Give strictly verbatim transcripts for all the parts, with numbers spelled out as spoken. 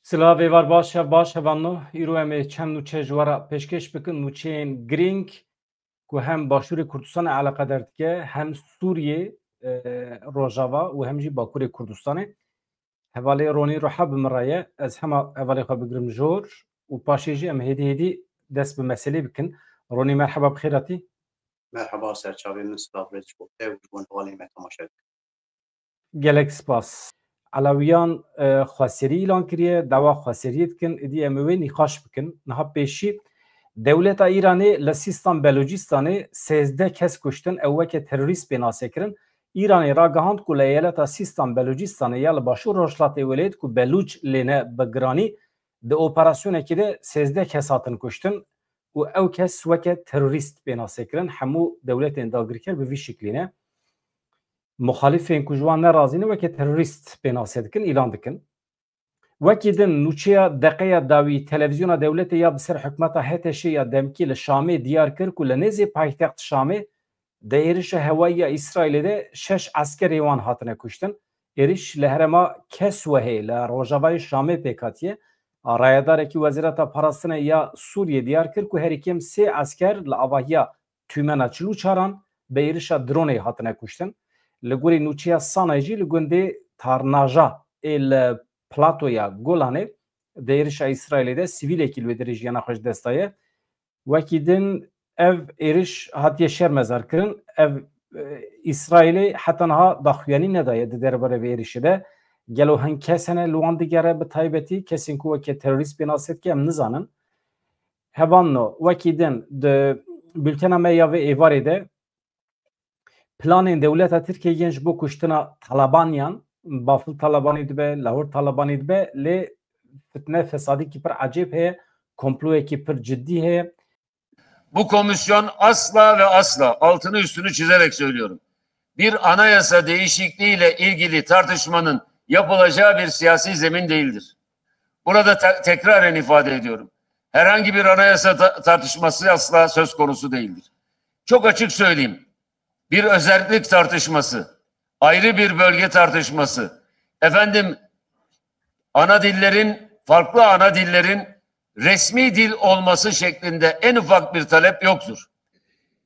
Silav êvar baş, hev baş, hevanno. Îro em ê çend nûçe ji we re pêşkêş bikin. Nûçeyên girîng ku hem Başûrê Kurdistanê eleqedar dike, hem Sûriyê, e, Rojava û hem jî Bakurê Kurdistanê. Hevalê Ronî Ruha bi min re ye. Ez hema hevalê xwe bigirim jor û paşê jî em hêdî hêdî dest bi meselê bikin. Ronî, merheba, bi xêr hatî. Merheba, serçavê min, silav rêz ji bo te û ji bo hevalên me temaşe dikin. Gelek spas. Elewiyan, e, xweserî îlan kiriye, dawa xweseriyê dikin, êdî em ê wê nîqaş bikin. Niha pêşî dewleta Îranê li Sîstan Belûcistanê sêzdeh kes kuştin, ew weke terorîst pê nasekirin. Îranê ragihand ku li eyaleta Sîstan Belûcistanê ya li başûr rojhilatê welêt ku Belûç lê ne bi giranî, di operasyonekê de sêzdeh kes hatin kuştin û ew kes weke terorîst pê nasekirin. Hemû dewletên dagirker bi vî şiklî ne. Muxalifên ku ji wan nerazî ne weke terorîst pênase dikin, îlan dikin. Wekî din, nûçeya deqeya dawî televîzyona dewletê ya bi ser hikûmeta H T Ş ya demkî li Şamê diyar kir ku li nêzê paytext Şamê di êrişa hewayî ya Îsraîlê de şeş eskerê wan hatine kuştin. Êriş li herêma Keswehê li rojavayê Şamê pêk hatiye. Rayedarekî Wezîreta Parastinê ya Sûriyê diyar kir ku herî kêm sê esker li avahiya tûmena çil û çaran bi êrişa dronê hatine kuştin. Li gorî nûçeya Sanayê jî li gundê Tarnaja ê li platoya Golanê di êrişa Îsraîlê de sivîlekî li wê derê jiyana xwe ji dest daye. Wekî din ev êriş hatiye şermezarkirin. Ev, e, Îsraîlê heta niha daxuyanî nedaye di derbarê vê êrişê de. Gelo hin kes hene li wan digere, bi taybetî kesên ku weke terorîst pê nasê dike, em nizanin. Hevanno, wekî din di bultena me ya vê êvarê de planên dewleta Tirkiyê yên ji bo kuştina Talabaniyan, Bafil Talabanî dibe, Lahur Talabanî dibe, lê fitne fesadîkî pir ecêb heye, komployekî pir cidî heye. Bu komisyon asla ve asla, altını üstünü çizerek söylüyorum, bir anayasa değişikliğiyle ilgili tartışmanın yapılacağı bir siyasi zemin değildir. Burada te- tekraren ifade ediyorum. Herhangi bir anayasa ta- tartışması asla söz konusu değildir. Çok açık söyleyeyim. Bir özellik tartışması, ayrı bir bölge tartışması, efendim, ana dillerin, farklı ana dillerin resmi dil olması şeklinde en ufak bir talep yoktur.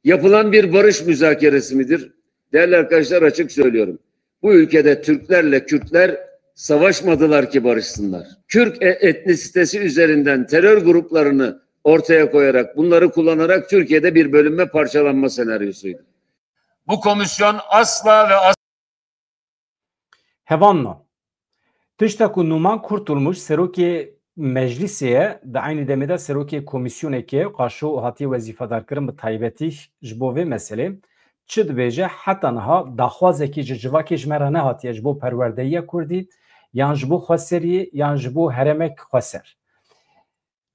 Yapılan bir barış müzakeresi midir? Değerli arkadaşlar, açık söylüyorum. Bu ülkede Türklerle Kürtler savaşmadılar ki barışsınlar. Kürk e- etnisitesi üzerinden terör gruplarını ortaya koyarak, bunları kullanarak Türkiye'de bir bölünme, parçalanma senaryosuydu. Bu komisyon asla ve asla Hevanno. Tişta ku Numan Kurtulmuş, serokê meclisê ye, di eynî demê de serokê komîsyonekê ye, qaşo hatiye wezîfedarkirin, bi taybetî ji bo vê meselê. Çi dibêje, heta niha daxwazekî ji civakê ji me re nehatiye ji bo perwerdehiya kurdî, yan ji bo xweseriyê, yan ji bo herêmek xweser.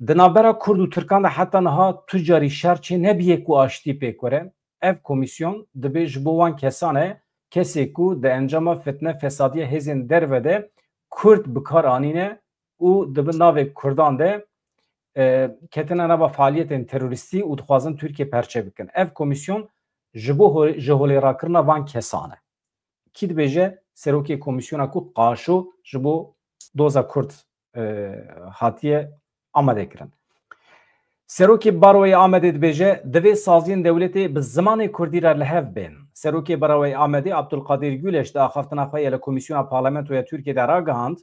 Di navbera kurd û tirkan de heta niha tu carî şer çê nebîye ku aştî pêk were. Ev komîsyon dibê ji bo wan kesan e, kesê ku di encama fitne fesadiya hêzên derve de kurd bi kar anîne û di bin navê kurdan de, e, ketine nava faaliyetên terorîstî û dixwazin Tirkiye perçe bikin. Ev komîsyon ji bo ho- ji holê rakirina van kesan e. Kî dibêje? Serokê komîsyona ku qaşo ji bo doza kurd, e, hatiye amade kirin. Serokê Baroyê Amedê dibêje, divê saziyên dewletê bi zimanê kurdî re li hev bên. Serokê Baroyê Amedê Abdulkadir Güleş di axaftina xwe ya li Komîsyona Parlamentoya Tirkiyê de ragihand,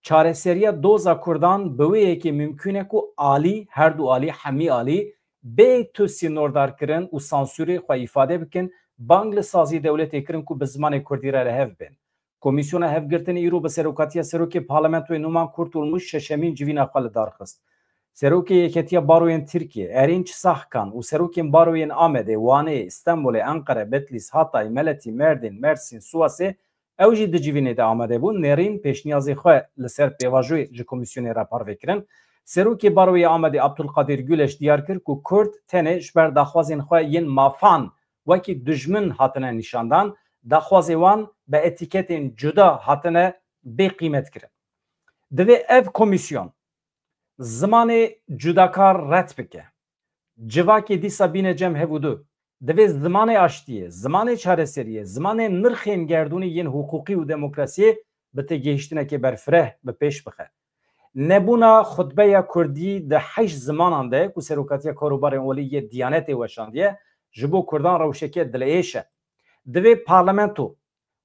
çareseriya doza kurdan bi wê yekê mimkûn e ku alî, her du alî, hemî alî, bê tu sînordarkirin û sansûrê xwe îfade bikin, bang li saziyê dewletê kirin ku bi zimanê kurdî re li hev bên. Komîsyona Hevgirtinê îro bi serokatiya serokê parlamentoyê Numan Kurtulmuş şeşemîn civîna xwe li dar xist. Serokê Yeketiya Baroyên Tirkiyê, Erinç Sahkan û serokên baroyên Amedê, Wanê, Stenbolê, Enqere, Betlîs, Hatay, Meletî, Merdîn, Mersîn, Siwasê, ew jî di civînê de amade bûn. Nêrîn pêşniyazê xwe li ser pêvajoyê ji komîsyonê re parve kirin. Serokê Baroyê Amedê Abdulkadir Güleş diyar kir ku kurd tenê ji ber daxwazên xwe yên mafan wekî dijmin hatine nîşandan, daxwazê wan bi etîketên cuda hatine bê qîmet kirin. Divê ev komîsyon zimanê cudakar red bike. Civakê dîsa bîne cem hev û du. Divê zimanê aştiyê, zimanê çareseriyê, zimanê nirxên gerdûnî yên hiqûqî û demokrasiyê bi têgihiştinekê berfireh bi pêş bixe. Nebûna xutbeya kurdî di heşt zimanan de ku Serokatiya Karûbarên Olî yê Diyanetê weşandiye, ji bo kurdan rewşeke dilêş e. Divê parlamento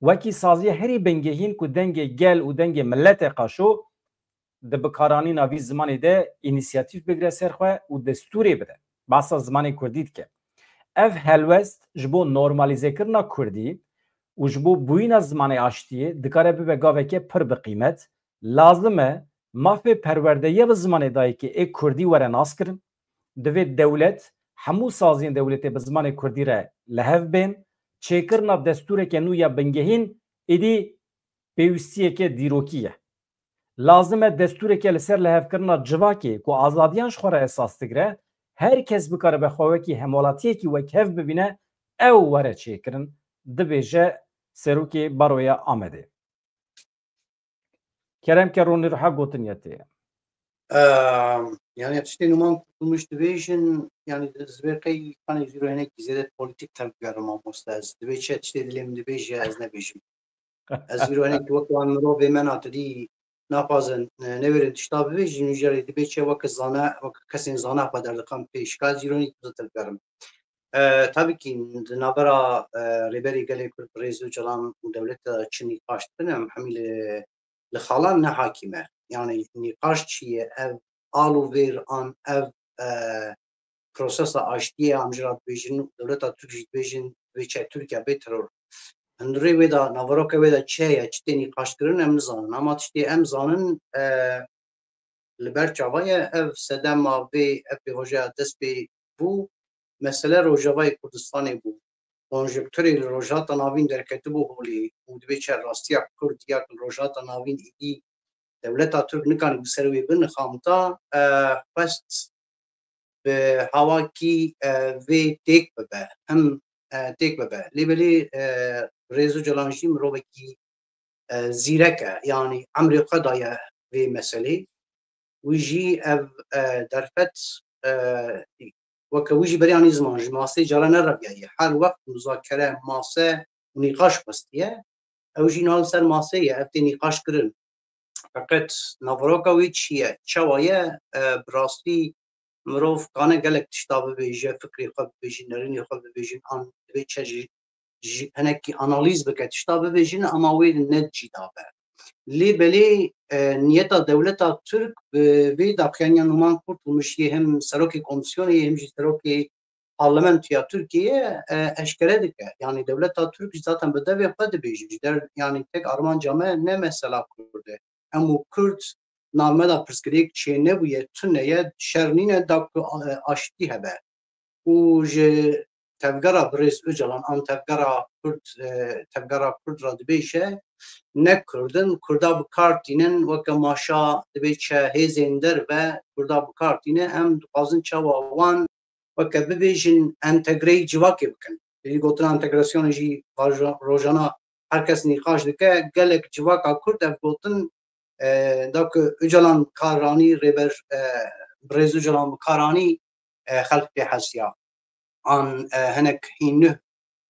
wekî saziya herî bingehîn ku dengê gel û dengê miletê qaşo, di bikaranîna vî zimanê de înîsiyatîf bigire ser xwe û destûrê bide. Behsa zimanê kurdî dike. Ev helwest ji bo normalîzekirina kurdî û ji bo bûyîna zimanê aştiyê dikare bibe gaveke pir bi qîmet. Lazim e mafê perwerdeye bi zimanê dayikê ê kurdî were naskirin. Divê dewlet hemû saziyên dewletê bi zimanê kurdî re li hev bên. Çêkirina destûreke nû ya bingehîn êdî pêwîstiyeke dîrokî ye. Lazim e destûreke li ser lihevkirina civakê ku azadiyan ji xwe re esas digire, her kes bikaribe xwe wekî hemwelatiyekî wekhev bibîne, ew were çêkirin, dibêje Serokê Baroya Amedê. Kerem ke Ronî Ruha gotin ye tê. Ehm, yani tiştê Numan Kurtulmuş dibêjin, yani divê qey kanê jî ro hinekî zêde polîtîk tevgera mamoste. Ez divê çi tiştê dilê min dibêje, ez nebêjim. Ez îro hinek wek wan mirovê me na tu dî naxwazin, e, newêrin tişta bibêjin, û jî dibê çi wek zana, wek kesên zana xwe derdixan pêş. Ka ez îro hinek zêde tevgerim. E, tabii ki di navbera, e, Rêberê Gelê Kurd Birêz Ocalan û dewleta çi nîqaş dikin, em hemî li, li xalan ne hakîm e. Yani nîqaş çi ye? Ev al û vêr an ev, e, prosesa aştiyê em jî re dibêjin û dewleta Tirk jî dibêjin, divê çi Tirkiye bê teror. Hundirê wê de, naveroka wê de çi heye, çi tê nîqaşkirin em nizanin. Ama tiştê em zanin, e, li ber çava ye, ev sedema vê, ev pêvajoya dest pê bû, mesele Rojavayê Kurdistanê bû. Konjonkturê li Rojhilata Navîn derketibû holê û dibê çi rastiya Kurd ya ku li Rojhilata Navîn êdî dewleta Tirk nikarî bi ser wê bin xamta, e, xwest bi hawakî, e, vê têk bibe, him, e, têk bibe. Lê belê, e, Rêz Ocalan jî mirovekî, e, zîrek e, yanî emrê xwe daye vê meselê. Wî jî ev, e, derfet, e, weke wî jî beriya nî ziman ji masê cara nereviyaye. Her wext muzakere, mase û nîqaş xwestiye. Ew jî niha li ser masê ye, ev tê nîqaş kirin. Feqet naveroka wê çi ye? Çawa ye? E, bi rastî mirov kane gelek tişta bibêje, fikrê xwe bibêjin, nerînê xwe bibêjin, an divê çi ji, ji hinekî analîz bike, tişta bibêjin, ama wê ne cî dabe. Lê belê, e, niyeta dewleta Tirk bi vê daxuyaniya Numan Kurtulmuş yê him serokê komîsyonê yê him jî serokê parlamentoya Tirkiyeyê, e, eşkere dike. Yani dewleta Tirk zaten bi devê xwe dibêje. Ji der, yani tek armanca me ne mesela Kurd e. Em û Kurd navê me de pirsgirêk çênebûye, tune ye, şer nîne da ku, e, aştî hebe. Û ji tevgera birêz Ocalan an tevgera Kurd, e, tevgera Kurd re dibêje, ne Kurd in, Kurda bi kar tînin, weke maşa dibê çi hêzên derve, Kurda bi kar tîne, em dixwazin çawa wan weke bibêjin entegreyî civakê bikin. Êdî gotina entegrasyonê jî vajo-, rojana her kes nîqaş dike, gelek civaka Kurd ev gotin, e, da ku Ocalan bi kar anî, Rêber, e, Birêz Ocalan bi kar anî, e, xelk pê hesiya. An, e, hinek hîn nuh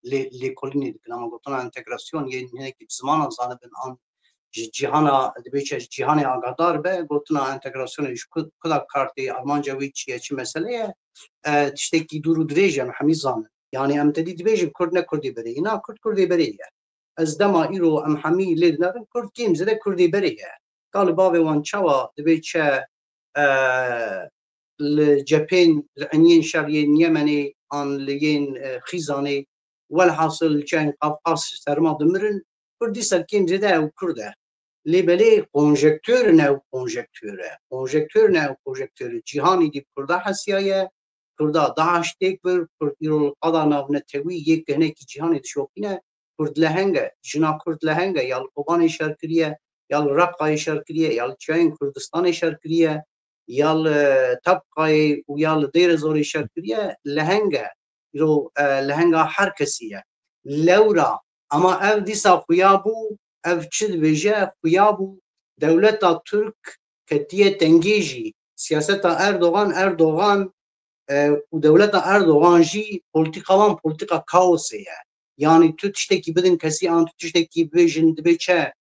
lê, lêkolînê dikin, ama gotina entegrasyon yên hinekî bi zimanan zanibin an ji cîhana, dibê çi ji cîhanê agahdar be, gotina entegrasyonê ji ku, ku da kar tê, armanca wî çi ye, çi mesele ye, e, tiştekî dûr û dirêj e, em hemî zanin. Yani em tedî dibêjin Kurd ne Kurdê berê ye. Na, Kurd Kurdê berê ye. Ez dema îro em hemî lê dinerin, Kurd kêm zêde Kurdê berê ye. Ka li bavê wan çawa dibê çi, e, li cephên, li eniyên şer yên Yemenê an li yên, e, Xîzanê, welhasil li çiyayên Qafqas serma dimirin, Kurd dîsa kêm zêde ew Kurd e. Lê belê konjektûr ne ew konjektûr e. Konjektûr ne ew konjektûr e. Cîhanî dî bi Kurda hesiyaye, Kurda DAIŞ têk bir, Kurd îro li qada navnetewî yê ku hinekî cîhanê dişopîne, Kurd leheng e, jina Kurd leheng e, ya li Kobanê şer kiriye, ya li Reqayê şer kiriye, ya li çiyayên Kurdistanê şer kiriye, ya li Tebqayê û ya li Dêrezorê şer kiriye, leheng e. Îro, e, lehenga her kesî ye. Lewra, ama ev dîsa xuya bû, ev çi dibêje, xuya bû, dewleta Tirk ketiye tengê jî. Siyaseta Erdogan, Erdogan, e, û dewleta Erdogan jî polîtîka wan polîtîka kaosê ye. Yanî tu tiştekî bidin kesî an tu tiştekî bibêjin dibê çi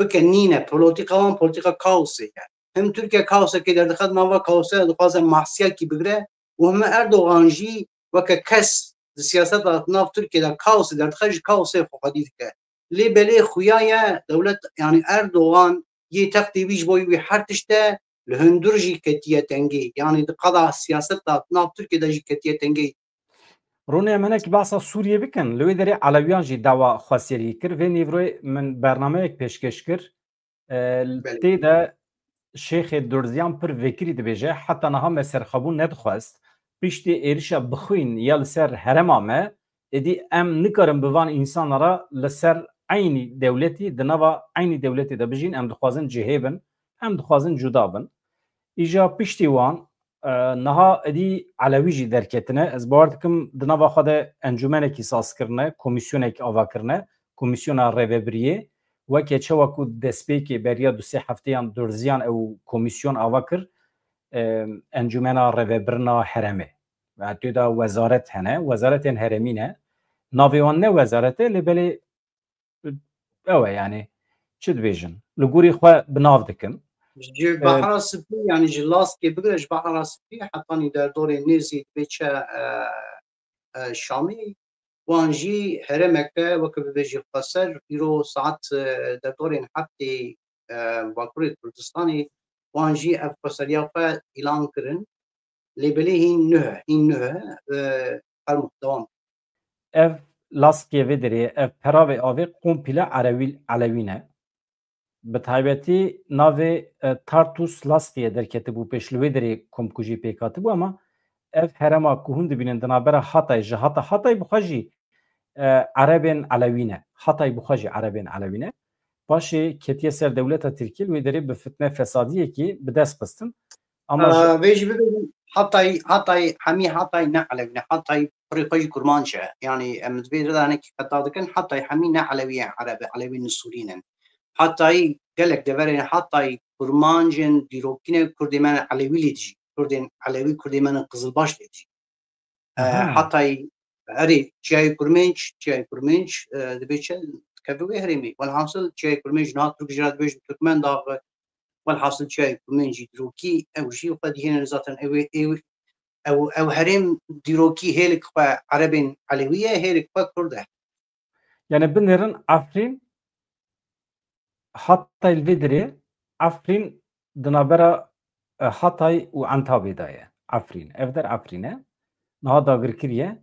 bike nîne. Polîtîka wan polîtîka kaosê ye. Hem Tirkiye kaosekê derdixe, di nava kaosê de dixwaze mahsiyekî bigire û hem Erdogan jî weke kes di siyaseta nav Tirkiye de kaosê derdixe, ji kaosê xwe xwedî dike. Lê belê xuya ye dewlet, yanî Erdogan yê textê wî ji bo wî her tişt e, li hundir jî ketiye tengê. Yanî di qada siyaseta nav Tirkiye de jî ketiye tengê. Rûnê em hinek behsa Sûriyê bikin. Li wê derê Elewiyan jî dawa xweseriyê kir. Vê nîvroyê min bernameyek pêşkêş kir. E, Belê. Tê de Şêxê Durziyan pir vekirî dibêje, heta niha me serxwebûn nedixwest. Piştî êrişa bixwîn ya li ser herêma me, êdî em nikarin bi van însanara li ser eynî dewletî, di nava eynî dewletê de bijîn, em dixwazin cihê bin, em dixwazin cuda bin. Îja piştî wan, e, niha êdî Elewî jî derketine. Ez bawer dikim di nava xwe de encûmenekî saz kirine, komîsyonekî ava kirine, komîsyona rêvebiriyê. Weke çawa ku destpêkê beriya du sê hefteyan Durziyan ew komîsyon ava kir, e, encûmena rêvebirina herêmê. Ve tê de wezaret hene, wezaretên herêmî ne. Navê wan ne wezaret e, lê belê ew e, yanî çi dibêjin? Li gorî xwe bi nav dikin. Ji Behra Spî, yanî ji Laskê bigire ji Behra Spî hetanî derdorê nêzî dibê çi, e, e, Şamî, wan jî herêmeke weke bibêjî xweser, îro saet, e, derdorên heftê, e, Bakurê Kurdistanê, wan jî ev xweseriya xwe îlan kirin. Lê belê hîn nuh e, hîn nuh e, e, fermo, dewam. Ev Laskê vê derê, ev peravê avê kompîle Erewî, Elewî ne. Bi taybetî navê, e, Tartus Laskê derketibû pêş, li wê derê komkujî pêk hatibû, ama ev herêma ku hûn dibînin di navbera Hatay, ji Hata-, Hatay bi xwe jî, e, Erebên Elewî ne. Hatay bi xwe jî Erebên Elewî ne. Paşê ketiye ser dewleta Tirkî, li wê derê bi fitne fesadiyekî bi dest xistin. Ama ji- Ee, vê jî bibêjin, Hatay, Hatay, hemî Hatay ne Elewî ne. Hatay pirê xwe jî Kurmanc e. Yanî em di vê de hinekî xeta dikin, Hatay hemî ne Elewî ye, Ereb e, Elewî Nisûrîn in. Hatay gelek deverên Hatay Kurmanc in, dîrokî ne, Kurdê me ne Elewî lê dijî. Kurdên Elewî, Kurdê me ne Qizilbaş lê dijî. E, Aha. Hatay, erê, Çiyayê Kurmênc, Çiyayê Kurmênc, e, dibê çi? Dikeve wê herêmê. Welhasil Çiyayê Kurmênc niha Tirk jî re dibêjin Turkmendağı. Welhasil Çiyayê Kurmênc jî dîrokî ew jî xwe dihêne zaten ew ê, ew, ew, ew herêm dîrokî hêlik xwe Erebên Elewî ye, hêlik xwe Kurd e. Yani binêrin Efrîn, Hatay li vê dirê, Efrîn di navbera, e, Hatay û Entabê de ye. Efrîn. Ev der Efrîn e. Niha dagirkirî ye.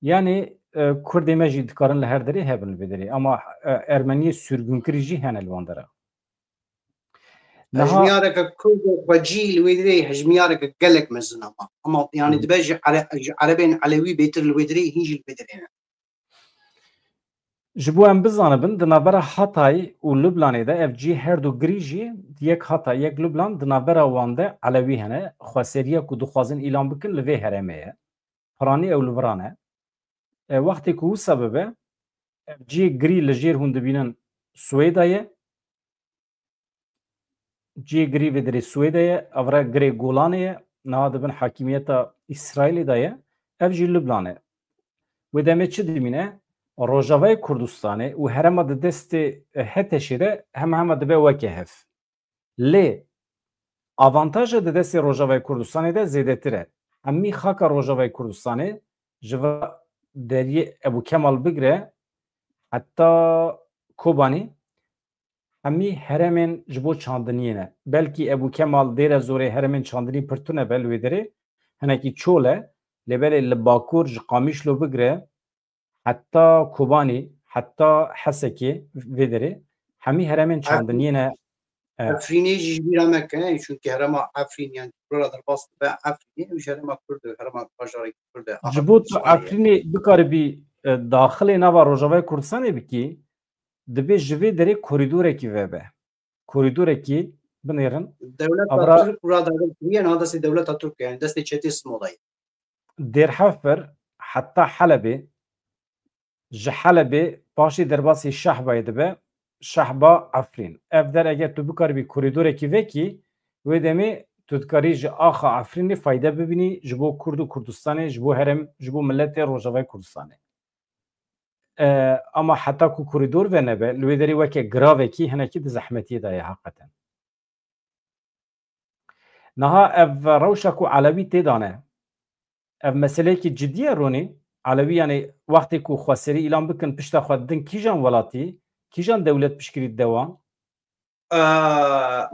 Yani, e, Kurdê me jî dikarin li her derê hebin li vê derê. Ama, e, Ermeniyê sürgünkirî jî hene li wan dera. Niha Hejmiyareke Kurd û xwecî li wê dirê hejmiyareke gelek mezin ama. Ama yani Hı. dibe ji Ere-, ji Erebên Elewî bêtir li wê dirê, hîn jî li vê dirê ne. Ji bo em bizanibin, di navbera Hatay û Lublanê de ev cî her du girî jî yek Hatay, yek Lublan, di navbera wan de Elewî hene. Xweseriya ku dixwazin îlan bikin li vê herêmê ye. Piranî ew li viran e. E, wextê ku wisa bibe, ev cî girî li jêr hûn dibînin Swêda ye. Cihê girî vê dirê Swêde ye, ev re girê Golanê ye, niha di bin hakimiyeta Îsraîlê de ye, ev jî Lubnan e. Wê demê çi dimîne? Rojavayê Kurdistanê û herêma di destê H T Ş'ê de hema hema dibe weke hev. Lê avantaja di destê Rojavayê Kurdistanê de zêdetir e. Hemî xaka Rojavayê Kurdistanê ji va deriyê Ebû Kemal bigire heta Kobanî, hemî herêmên ji bo çandiniyê ne. Belkî Ebû Kemal Dêre Zorê herêmên çandinî pir tune be li wê derê, hinekî çol e, lê belê li bakur ji Qamişlo bigire heta Kobanî, heta Hesekê vê derê, hemî herêmên çandiniyê ne. Evet. Efrînê jî ji bîra meke, çunkî herêma Efrîn, yani Kurda derbas dibe Efrînê, ew jî herêma Kurd e, herêma bajarê Kurd e. Ji bo tu Efrînê bikaribî, e, daxilê nava Rojavayê Kurdistanê bikî, dibê ji vê derê korîdorekî vebe. Korîdorekî binêrin. Dewleta Tirk û radagir kiriye, niha destê dewleta Tirk e, yani destê çetê Simola ye. Dêrhev bir heta Helebê, ji Helebê paşê derbasî Şehbayê dibe, Şehba Efrîn. Ev der eger tu bikaribî korîdorekî vekî, wê demê tu dikarî ji axa Efrînê fayde bibînî ji bo Kurd û Kurdistanê, ji bo herêm, ji bo miletê Rojavayê Kurdistanê. E, ama heta ku korîdor venebe, li wê derê weke giravekî hinekî di zehmetiyê de ye heqeten. Niha ev rewşa ku Elewî tê de ne, ev meseleyekî cidî ye Ronî? Elewî, yanî wextê ku xweserî îlan bikin, pişta xwe din kîjan welatî, kîjan dewlet pişkirî de wan?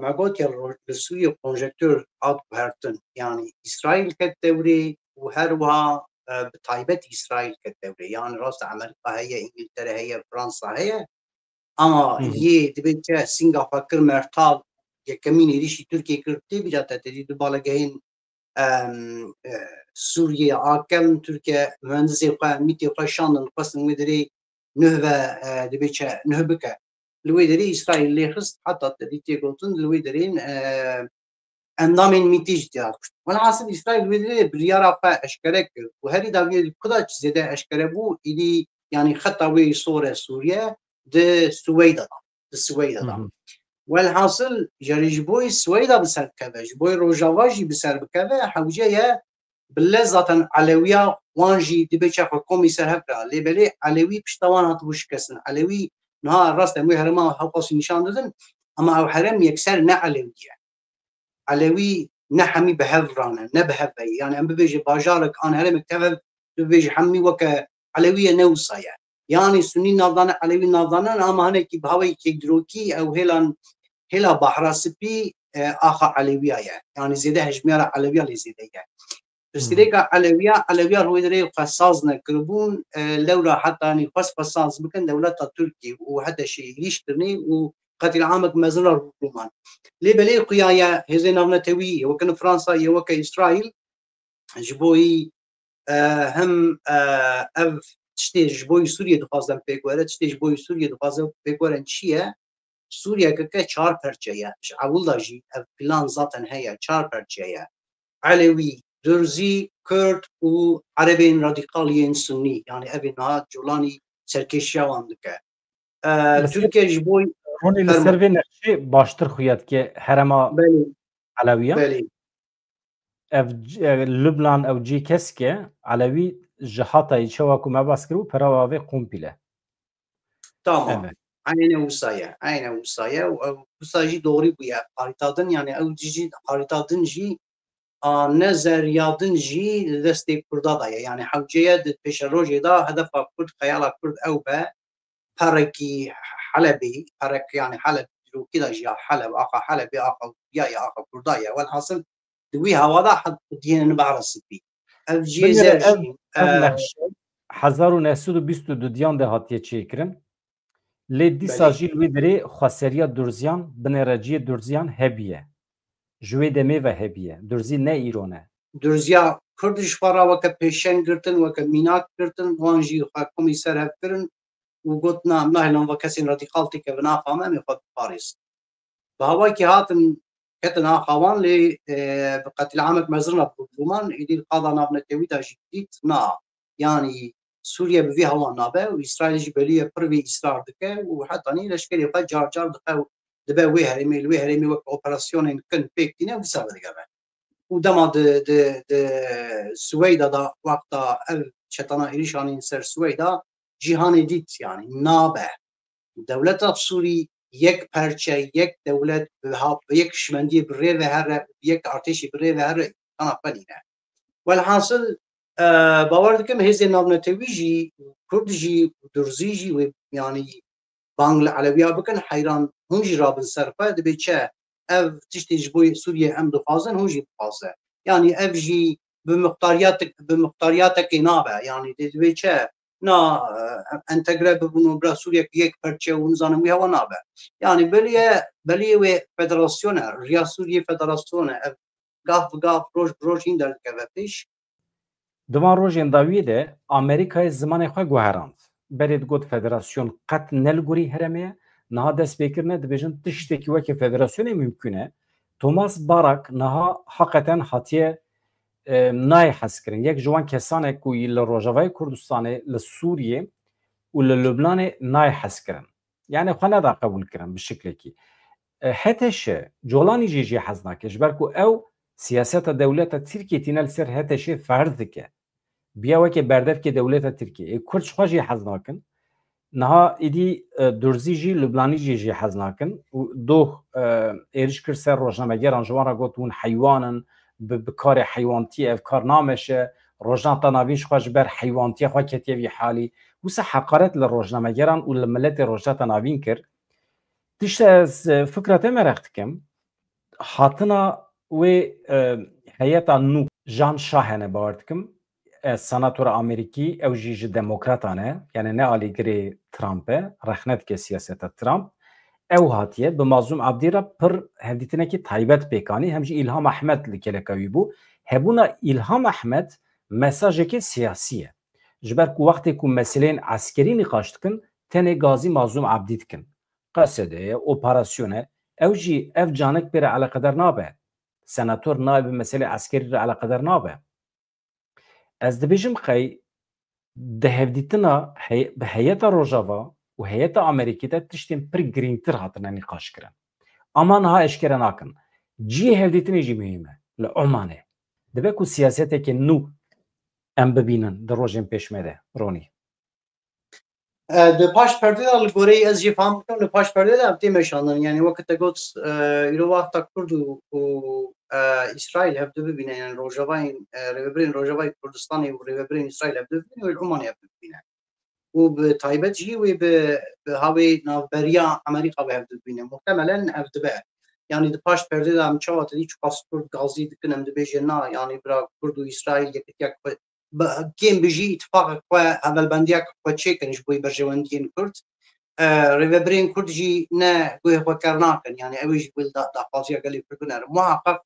Me got ya li Sûriyê konjektûr hat guhertin. Yanî Îsraîl ket dewrê û her wiha, e, bi taybet Îsraîl ket dewrê. Yanî rast e, Amerîka heye, Îngiltere heye, Fransa heye. Ama yê dibê çi, Singapur kir mertal, yekemîn êrîşî Tirkiyê kir, tê bîra te, te dî du balegehên, em, e, Sûriyê akevin Tirkiye, mühendisê xwe, mîtê xwe şandin, xwestin wê derê nuh ve, e, dibê çi, nuh bike. Li wê derê Îsraîl lê xist, heta te dî tê gotin, li wê derê, e, endamên mîtî jî tê hat kuştin. Welhasil Îsraîl wê derê biryara xwe eşkere kir û herî dawiyê ku da zêde eşkere bû, îdî, yanî xeta wê sor e Sûriye, di Suweyda da. Di Suweyda da. Welhasil, jarî ji bo Suweyda bi ser bikeve, ji bo Rojava jî bi ser bikeve, hewce ye bi lez zaten Elewiya wan jî dibê çi xwe komî ser hev kira. Lê belê Elewî pişta wan hatibû şikestin. Elewî niha rast em wê herêma hewqasî nîşan didin, ama ew herêm yekser ne Elewî ye. Elewî ne hemî bi hev re ne, ne bi hev ve ye. Yanî em bibêje bajarek an herêmek tev hev, tu bibêje hemî weke Elewî ye, ne wisa ye. Yanî Sunî navdane, Elewî navdane, ama hinekî bi hawayekî dirokî ew hêlan, hêla Bahra Spî, e, axa Elewiya ye. Yanî zêde hejmiyara Elewiya lê zêde ye. Pirsgirêka Elewiya, Elewiya li wê derê xwe saz nekiribûn, e, lewra heta yanî xwest xwe saz bikin, dewleta Tirkî û H T Ş êrîş kirinê û qetîlamek mezin re rû man. Lê belê xuya ye hêzên navnetewî, yê weke Fransa, yê weke Îsraîl, ji bo wî, e, hem, e, ev tiştê ji bo wî Sûriyê dixwazin pêk were, tiştê ji bo wî Sûriyê dixwazin pêk werin çi ye? Sûriye keke çar perçe ye. Ji ewil de jî ev plan zaten heye, çar perçe ye. Elewî, Durzî, Kurd û Erebên radîkal yên Sunnî. Yanî ev ê niha Colanî serkêşiya wan dike. E, Tirkiye ji bo Ronî, li ser vê nexşê baştir xuya dike herema Elewiya. Belê. Ev c-, e, Lubnan ew cî kesk e, Elewî ji hatayî çawa ku me bas kiribû, pera avê kompîl e. Tamam. Evet. Eyne wisa ye. Eyne wisa ye. Û ew wisa jî doğrî bûye. Harîta din, yanî ew jî harîta din jî, a, ne zeriya din jî li destê Kurda de ye. Yanî hewce ye di pêşerojê de hedefa Kurd, xeyala Kurd ew be. Perekî Helebê, perek, yanî Heleb, dîrokî de jî ya Heleb, axa Helebê, axa ya, ya axa Kurda ye. Welhasil di wî hewa de diyêne Bahra Spî. Ev jî zer jî, ev nexşe hezar û neh sed û bîst û du diyan de hatiye çêkirin. Lê dîsa jî li wê derê xweseriya Durziyan, binêreciyê Durziyan hebiye. Ji wê demê ve hebiye. Durzî ne îro ne. Durziya Kurd ji xwe re weke pêşeng girtin, weke mînak girtin, wan jî xwe komî ser hev kirin û got, na, em nahêlin va kesên radîkal têkevin axa me, em ê xwe biparêzin. Bi hawakî hatin ketin axa wan, lê, e, bi qetîlamek mezin re bû. Roman êdî li qada navnetewî de jî dît, na, yanî Sûriye bi vî hewa nabe û Îsraîl jî belî ye pir vê îsrar dike û hetanî leşkerê xwe car car dixe û dibe wê herêmê, li wê herêmê wek operasyonên kin pêk tîne û dîsa vedigere. Û dema di, di, di Swêda de wexta ev çetana êrîş anîn ser Swêda, cîhanê dît, yanî nabe. Dewleta Sûrî yek perçe, yek dewlet, bi ha-, bi yek şimendiyê bi rê ve here, bi yek artêşî bi rê ve here, îmkana xwe nîne. Welhasil, e, bawer dikim hêzên navnetewî jî, Kurd jî, Durzî jî wê, yanî bang li Elewiya bikin, heyran hûn jî rabin ser xwe, dibê çi ev tiştê ji bo Sûriyê em dixwazin, hûn jî bixwaze. Yanî ev jî bi muxtariyatek, bi muxtariyatekê nabe. Yanî dê dibê çi na, e, entegre bibin û bila Sûriye yek perçe û nizanim wî hewa nabe. Yanî belê ye, belê ye wê federasyone, riya Sûriyê federasyone, ev gav bi gav, roj bi roj hîn derdikeve pêş. Di van rojên dawiyê de Amerîkayê zimanê xwe guherand. Berê digot federasyon qet ne li gorî herêmê ye, niha dest pê kirine, dibêjin tiştekî weke federasyonê mimkûn e. Thomas Barak niha heqeten hatiye, e, nayê hezkirin. Yek ji wan kesan e ku yî li Rojavayê Kurdistanê, li Sûriyê û li Lubnanê nayê hezkirin. Yanî xwe neda qebûl kirin bi şiklekî. E, H T Ş, Colanî jî jê hez nake, ji ber ku ew siyaseta dewleta Tirkiyê tîne li ser H T Ş ferz dike. Biya weke berdevkê dewleta Tirkiyê. Ê Kurd ji xwe jê hez nakin. Niha îdî, e, Durzî jî, Lubnanî jî jê hez nakin û doh, e, êriş kir ser rojnamegeran, ji wan re got hûn heywan in, bi, bi karê heywantiye ev kar nameşe, Rojhilata Navîn ji xwe ji ber heywantiya xwe ketiye vî halî. Wisa heqaret li rojnamegeran û li miletê Rojhilata Navîn kir. Tişta ez, e, fikra te mereq dikim. Hatina wê, e, heyeta nû Jan Şah hene, bawer dikim. E, senatora Amerîkî, ew jî ji demokratan e, yani ne alîgirê Trump e, rexne dike siyaseta Trump. Ew hatiye bi Mazlûm Abdî re pir hevdîtinekî taybet pêk anî, hem jî Îlham Ehmed li geleka wî bû. Hebûna Îlham Ehmed mesajekê siyasî ye. Ji ber ku wextê ku meseleyên eskerî nîqaş dikin, tenê gazî Mazlûm Abdî dikin. Qesede ye, operasyon e. Ew jî ev canik pê re eleqedar nabe. Senator nayê bi meselê eskerî re eleqedar nabe. Ez dibêjim qey di hevdîtina hey-, bi heyeta Rojava û heyeta Amerîkî de tiştên pir girîngtir hatine nîqaş kirin. Ama niha eşkere nakin. Cihê hevdîtinê jî muhîm e. Li Omanê. Dibe ku siyaseteke nû em bibînin di rojên pêşme de, Ronî. E, di paş perdê de li goreyî ez jî fam dikim, li paş perdê de ev tê meşandin. Yani wek te got, e, îro wexta Kurd û, û, e, Îsraîl hevdu bibîne, yani rojavayên, e, rêvebirên Rojavayê Kurdistanê û rêvebirên Îsraîl hevdu bibîne, wê li Omanê hevdu bibîne. Û bi taybet jî wê bi, bi havê navberiya Amerîka ve hevdu bibîne. Muhtemelen ev dibe. Yani di paş perdê de em çawa te dî çiqas Kurd gazî dikin, em dibêjin na, yani bira Kurd û Îsraîl yekitiya xwe bi-, kêm bi jî îtifaqek xwe, hevalbendiyek xwe çêkin ji bo berjewendiyên Kurd. E, rêvebirên Kurd jî ne guhê xwe ker nakin, yani ew jî wê da-, daxwaziya gelê Kurd binerin. Muhaqqeq,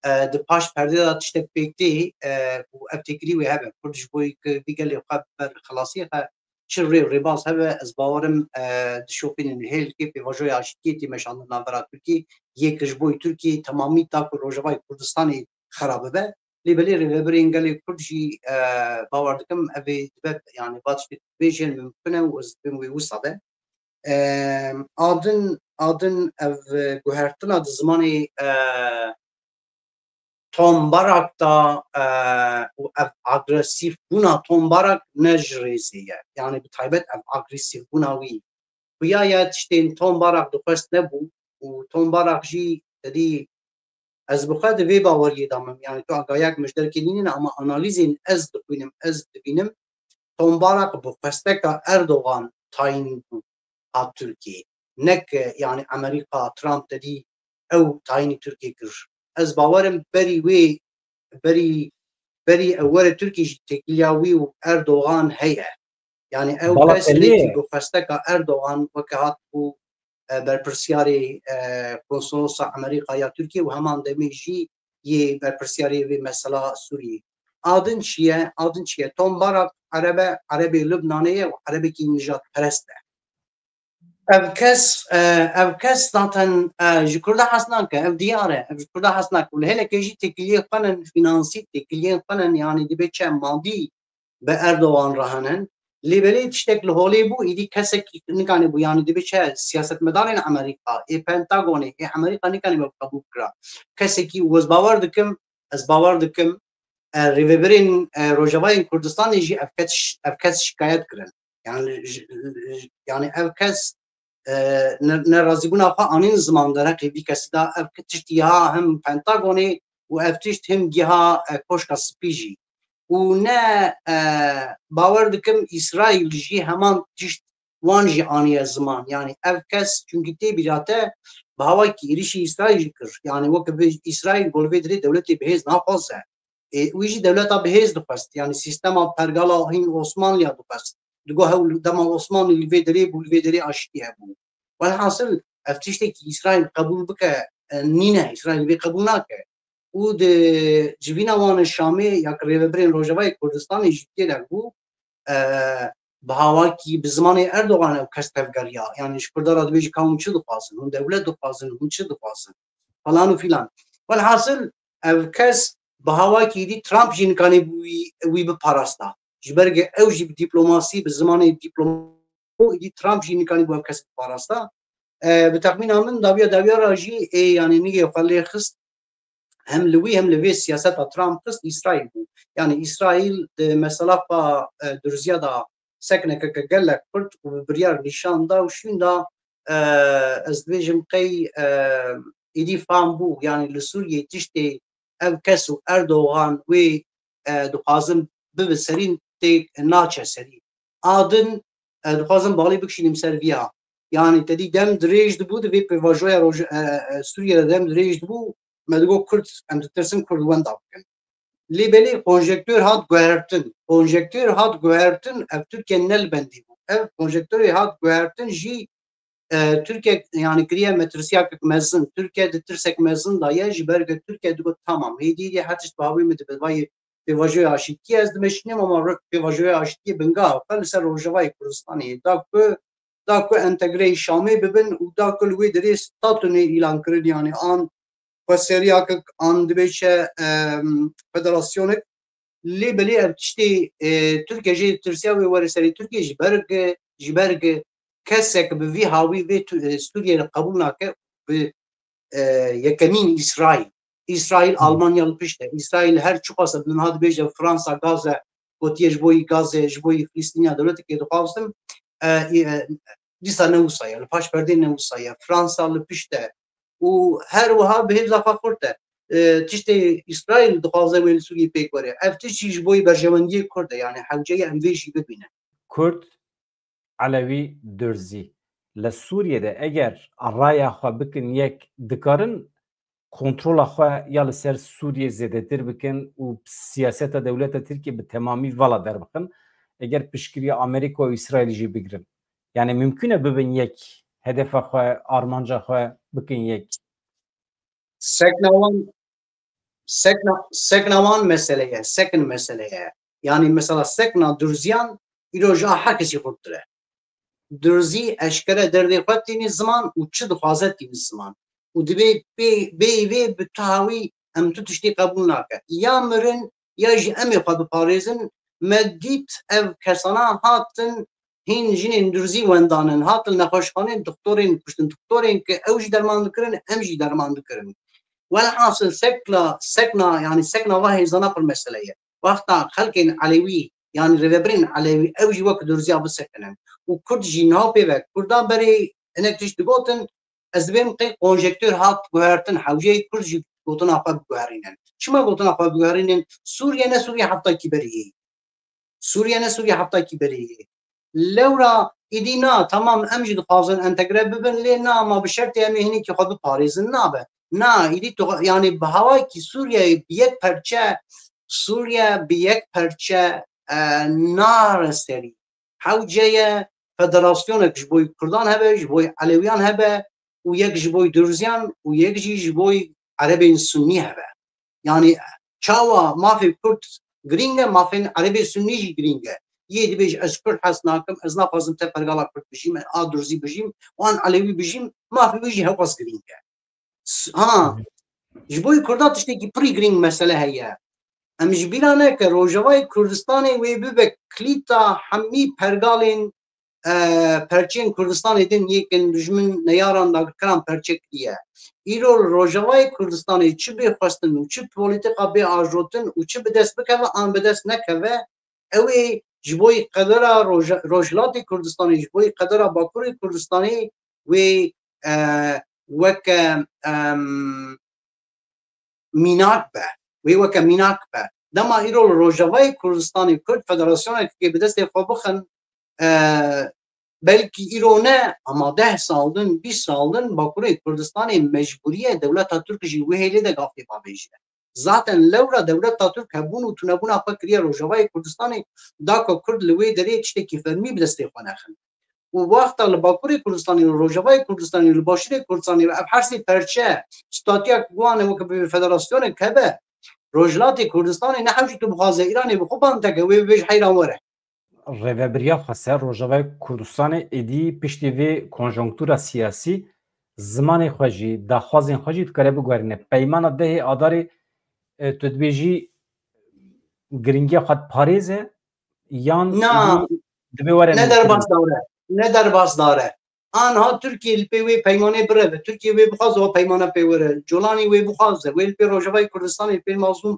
e, di paş perdê de tiştek pêk tê, e, û ev têkilî wê hebe. Kurd ji bo ku vî gelê xwe bi ber xilasiyê xwe çi rê û rêbaz hebe, ez bawerim, e, dişopînin hêl kê pêvajoya aştiyê tê meşandin navbera Tirkiyê, yê ku ji bo Tirkiyê temamî taku Rojavayê Kurdistanê xera bibe. Lê belê rêvebirên gelê Kurd jî, e, bawer dikim, ev ê dibe, yani, va tiştê dibêjin mimkun e û ez dibêm wê wisa be. E, a din, a din ev, e, guhertina di zimanê, e, Tom Barak de, e, û ev agresîfbûna Tom Barak ne ji rêzê ye. Yani, bi taybet ev agresîfbûna wî. Xuya ye tiştên Tom Barak dixwest nebû û Tom Barak jî te dî ez bi xwe di vê baweriyê de me. Yani tu agahiyek min ji derkê nînîne ama analîzên ez dixwînim, ez dibînim Tom Barak bi xwesteka Erdogan tayîn bû hat Tirkiyê. Ne ke yani Amerîka, Trump te dî ew tayînî Tirkiyê kir. Ez bawerim berî wê, berî, berî ew were Tirkiyê jî têkiliya wî û Erdogan heye. Yani ew Bala kes Feriye. Nêkî bi xwesteka Erdogan weke hat bû, e, berpirsiyarê, e, konsolosa Amerîka ya Tirkiyê û heman demê jî yê berpirsiyarê vê mesela Sûriyê. Adin çi ye? Adin çi ye? Tom Barak Erebe, Erebê Lubnanê ye û Erebekî nijadperest e. Ev kes, e, ev kes zaten, e, ji Kurda hez nake, ev diyar e, ev ji Kurda hez nake. Û li hêlekê jî têkiliyê xwe nin, fînansî têkiliyên xwe nin, yani dibe çi madî bi Erdogan re hene. Lê belê tiştek li holê bû, îdî kesekî nikanî bû, yani dibe çi siyasetmedarên Amerîka, ê Pentagonê, ê Amerîka nikanî me qebûl bikira. Kesekî, û ez bawer dikim, ez bawer dikim, e, rêvebirên, e, Rojavayên Kurdistanê jî ev kes, ev kes şikayet kirin. Yani, j-, j-, yani ev kes, e, ne, nerazîbûna xwe anîn ziman derheqê vî kesî de. Ev tişt ya hem Pentagonê û ev tişt hem giha, e, Koşka Spî jî. Û ne, e, bawer dikim Îsraîl jî heman tişt wan jî aniye ziman. Yani ev kes, çunkî tê bîra te, bi hawakî êrişî Îsraîl jî kir. Yani weke bi Îsraîl gol vê dirê dewletê bihêz naxwaze. Ê, wî jî dewleta bihêz dixwest. Yani sîstema pergala hîn Osmanliya dixwest. Digo hewl dema Osmanlî li vê derê bû, li vê derê aştî hebû. Welhasil, ev tiştekî Îsraîl qebûl bike, e, nîne. Îsraîl vê qebûl nake. Û di civîna wan e Şamê ya ki rêvebirên Rojavayê Kurdistanê jî têdek bû, e, bi hawakî bi zimanê Erdogan ew kes tevgeriya. Yani ji Kurda re dibêjî ka hûn çi dixwazin? Hûn dewlet dixwazin, hûn çi dixwazin? Falan û filan. Welhasil ev kes bi hawakî dî Trump jî nikanî bû wî, wî biparasta. Ji ber ge ew jî bi dîplomasî, bi zimanê dîploma û îdî Trump jî nikanî bû ev kes biparasta. E, bi texmîna min dawiya dawiya re jî ê, yani nigê xwe lê xist hem li wî hem li vê siyaseta Trump xist Îsraîl bû. Yani Îsraîl di mesela xwe, e, Durziya da sekneke ke gelek xurt û bi biryar nîşan da û şûn da, e, ez dibêjim qey, e, êdî fam bû, yanî li Sûriyê tiştê ev kes û Erdogan wê, e, dixwazin bibe serî tê naçe serî. A din, e, dixwazim balî bikişînim ser viya. Yanî te dî dem dirêj dibû, di vê pêvajoya roj-, e, e, Sûriyê de dem dirêj dibû, me digot Kurd, em ditirsin Kurd wenda bikin. Lê belê konjektör hat guhertin. Konjektör hat guhertin, ev Tirkiye ne li bendê bû. Ev konjektorê hat guhertin jî, e, Tirkiye, yanî kiriye metirsiyakek mezin. Tirkiye di tirsek mezin de ye, ji ber ku Tirkiye digot, tamam, hêdî hêdî her tişt bi hawî min dibe, vayê pêvajoya aşîtiyê ez dimeşînim, ama ro-, pêvajoya aşîtiyê binga xwe li ser Rojavayê Kurdistanê da ku, da ku entegreyê Şamê bibin û da ku li wê derê statûnê îlan kirin, yanî an xweseriyakek an dibêje, em, federasyonek. Lê belê ev tiştê, e, Tirkiye jê tirsiya wê were serê Tirkiye ji ber ke, ji ber ke kesek bi vî hawî vê Tu-, e, Sûriyê li qebûl nake, bi, e, yekemîn Îsraîl. Îsraîl, Hı. Almanya li pişt e. Îsraîl her çiqas e, niha dibêje Fransa gaz e, gotiye ji bo yî gazê, ji bo yî Filistîniya dewletekê dixwazim. E, e, dîsa ne wisa ye, li paş perdê ne wisa ye. Fransa li pişt e. Û her wiha bi hêza xwe xurt e. E, tiştê Îsraîl dixwaze wê li Sûriyê pêk were. Ev tişt jî ji bo yî berjewendiyê Kurd e, yanî hewce ye em vê jî bibînin. Kurd, Elewî, Durzî li Sûriyê de eger raya xwe bikin yek, dikarin kontrola xwe ya li ser Sûriyê zêdetir bikin û siyaseta dewleta Tirkiyê bi temamî vala derbixin, eger piştgiriya Amerîka û Îsraîlê jî bigirin. Yanî mimkun e bibin yek, hedefa xwe, armanca xwe bikin yek. Sekna wan, sekna, sekna wan mesele ye, sekin mesele ye. Yanî mesela sekna Durziyan îro ji a her kesî xurttir e. Durzî eşkere derdê xwe tînî ziman û çi dixwaze tînî ziman. Û dibê pê, bêyî vê bi tu hawî em tu tiştî qebûl nake. Ya mirin ya jî em ê xwe biparêzin. Me dît ev kesana hatin hîn jinên Durzî wendanin, hatin nexweşxanê dixtorên kuştin, dixtorên ku ew jî derman dikirin, em jî derman dikirin. Welhasil sekla, sekna, yanî sekna va hêzana pir mesele ye. Wexta xelkên Elewî, yanî rêvebirên Elewî, ew jî wek Durziya bisekinin. Û Kurd jî niha pê ve, Kurda berê hinek tişt digotin, ez dibêm qey konjektör hat guhertin, hewceyê Kurd jî gotina xwe biguherînin. Çima gotina xwe biguherînin? Sûriye ne Sûriye heftakî berê ye. Sûriye ne Sûriye heftakî berê ye. Lewra îdî na, tamam, em jî dixwazin entegre bibin, lê na, ma bi şertê em ê hinekî xwe biparêzin, nabe. Na, îdî tu, yanî bi hawayekî Sûriyeyê bi yek perçe, Sûriye bi yek perçe, e, nare serî. Hewce ye federasyonek ji bo Kurdan hebe, ji bo Elewiyan hebe û yek ji bo Durziyan û yek jî ji bo Erebên Sunnî hebe. Yanî çawa mafê Kurd girîng e, mafên Erebê Sunnî jî girîng e. Yê dibêje ez Kurd hez nakim, ez naxwazim te pergala Kurd bijîm, a Durzî bijîm, wan Elewî bijîm, mafê wî jî hewqas girîng e. S-, ha, Hı hı. Ji bo Kurda tiştekî pirî girîng mesele heye. Em ji bîra neke Rojavayê Kurdistanê wê bibe kilîta hemî pergalên, e, perçeyên Kurdistanê din yê ke dijmin neyaran dagirkeran perçe kiriye. Îro li Rojavayê Kurdistanê çi bê xwestin û çi polîtîka bê ajotin û çi bi dest bikeve an bi dest nekeve, ew ê ji bo qedera Roja-, Rojhilatê Kurdistanê, ji bo qedera Bakurê Kurdistanê wê, e, weke, em, mînak be. Wê weke mînak be. Dema îro li Rojavayê Kurdistanê Kurd federasyonekê bi destê xwe bixin, e, belkî îro ne, ama deh sal din, bîst sal din Bakurê Kurdistanê mecbûrî ye dewleta Tirk jî wê hêlê de gafê bavêje. Zaten lewra dewleta Tirk hebûn û tunebûna xwe kiriye Rojavayê Kurdistanê, da ku Kurd li wê derê tiştekî fermî bi destê xwe nexin. Û wexta li Bakurê Kurdistanê, li Rojavayê Kurdistanê, li Başûrê Kurdistanê ve ev her sê perçe, statuya ku wan e weke bi federasyonek hebe, Rojhilatê Kurdistanê ne hewcî tu bixwaze Îranê bi xwe banteke, wê bibêje heyran were. Rêvebiriya xweser Rojavayê Kurdistanê êdî piştî vê konjonktura siyasî zimanê xwe jî, daxwazên xwe jî dikare biguherîne. Peymana dehê Adarê, e, tu dibêjî girîngiya xwe diparêze yan Na, êdî divê were ne nivîkirin? Derbasdar e. Ne derbasdar e. Anha Tirkiye li pê wê peymanê bireve. Tirkiye wê bixwaze wa peymana pê were. Colanî wê bixwaze. Wê li pê Rojavayê Kurdistanê, li pê Mazlûm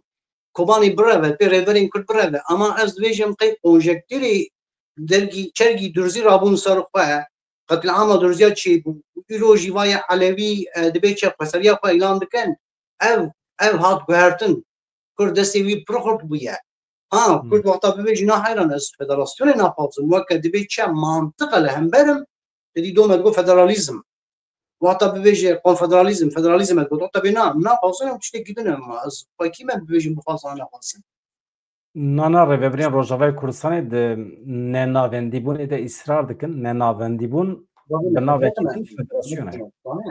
Kobanî bireve, li pê rêberên Kurd bireve. Ama ez dibêjim qey konjektûrê dergî, çergî Durzî rabûn ser xwe, qetlîama Durziya çêbû, û îro jî vaye Elewî, e, dibê çi xweseriya xwe îlan dikin, ev, ev hat guhertin. Kurd destê wî pir xurt bûye. Ha, Hmm. Kurd wexta bibêjî na heyran ez federasyonê naxwazim, weke dibê çi mantiq e li hember im, te dî dome digo federalîzm. Wexta bibêje konfederalîzm, federalîzm ez got, wexta bê na, naxwazim em tiştekî din e, ma ez xwekî me bibêjim bixwazan naxwazim. Nana rêvebirên Rojavayê Kurdistanê di nenavendîbûnê de îsrar dikin. Nenavendîbûn bi navekî din federasyon e.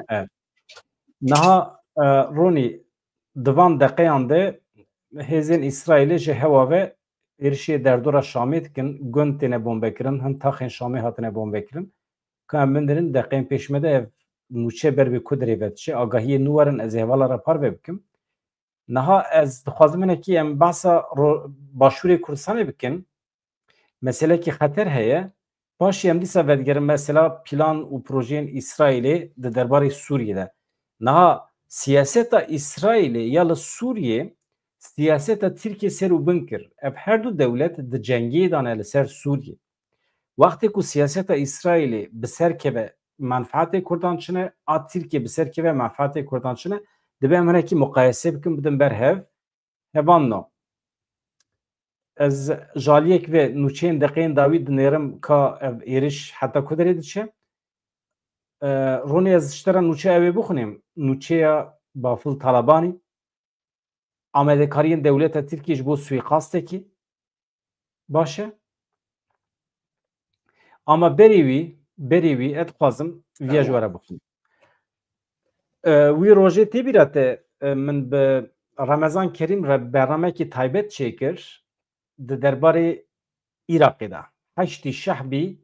Evet. Niha, e, Ronî, di van deqeyan de hêzên Îsraîlê ji hewa ve êrişê derdora Şamê dikin. Gund têne bombekirin, hin taxên Şamê hatine bombekirin. Ka em binêrin deqeyên pêş me de ev nûçe ber bi ku dirê ve diçe. Agahiyê nû werin ez ê hevala re parve bikim. Niha ez dixwazim hinekî em behsa ro-, Başûrê Kurdistanê bikin. Meselekî xeter heye. Paşê em dîsa vedigerin mesela plan û projeyên Îsraîlê di derbarê Sûriyê de. Niha siyaseta Îsraîlê ya li Sûriyê siyaseta Tirkiyê ser û bin kir. Ev her du dewlet di cengê de ne li ser Sûriyê. Wextê ku siyaseta Îsraîlê bi ser keve menfaetê Kurdan çi ne, a Tirkiyê bi ser keve menfaetê Kurdan çi ne, dibe em hinekî muqayese bikin, bidin ber hev. Hevan no. Ez ji aliyek ve nûçeyên deqeyên dawî dinêrim ka ev êriş heta ku derê diçe. E, Ronî, ez ji te re nûçe ew ê bixwînim. Nûçeya Bafil Talabanî. Amadekariyên dewleta Tirkiyê ji bo suîqastekî. Baş e. Ama berî wî, berî wî, ez dixwazim viya ji we re bixwînim. E, wî rojê tê bîra te, e, min bi Remezan Kerîm re bernamekî taybet çêkir di derbarê Iraqê de. Heştî Şehbî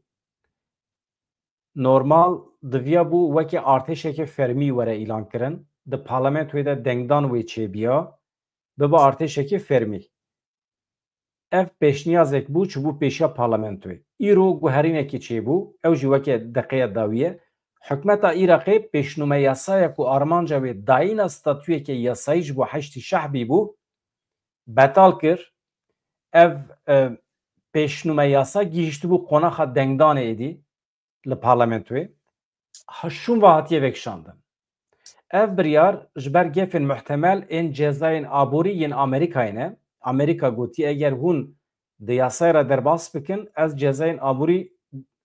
normal diviya bû weke artêşeke fermî were îlan kirin. Di parlamentoyê de dengdan wê çêbiya, bibe artêşeke fermî. Ev pêşniyazek bû, çûbû pêşiya parlamentoyê. Îro guherînekê çêbû, ew jî weke deqeya dawî ye. Hikûmeta Iraqê pêşnûme yasaya ku armanca wê dayîna statuyeke yasayî ji bo Heşdî Şehbî bû, betal kir. Ev, e, pêşnûme yasa gihîştibû qonaxa dengdanê êdî li parlamentoyê. Ha, şûn ve hatiye vekişandin. Ev biryar ji ber gefên muhtemel ên cezayên aborî yên Amerîkayê ne. Amerîka gotiye, eger hûn di yasayê re derbas bikin, ez cezayên aborî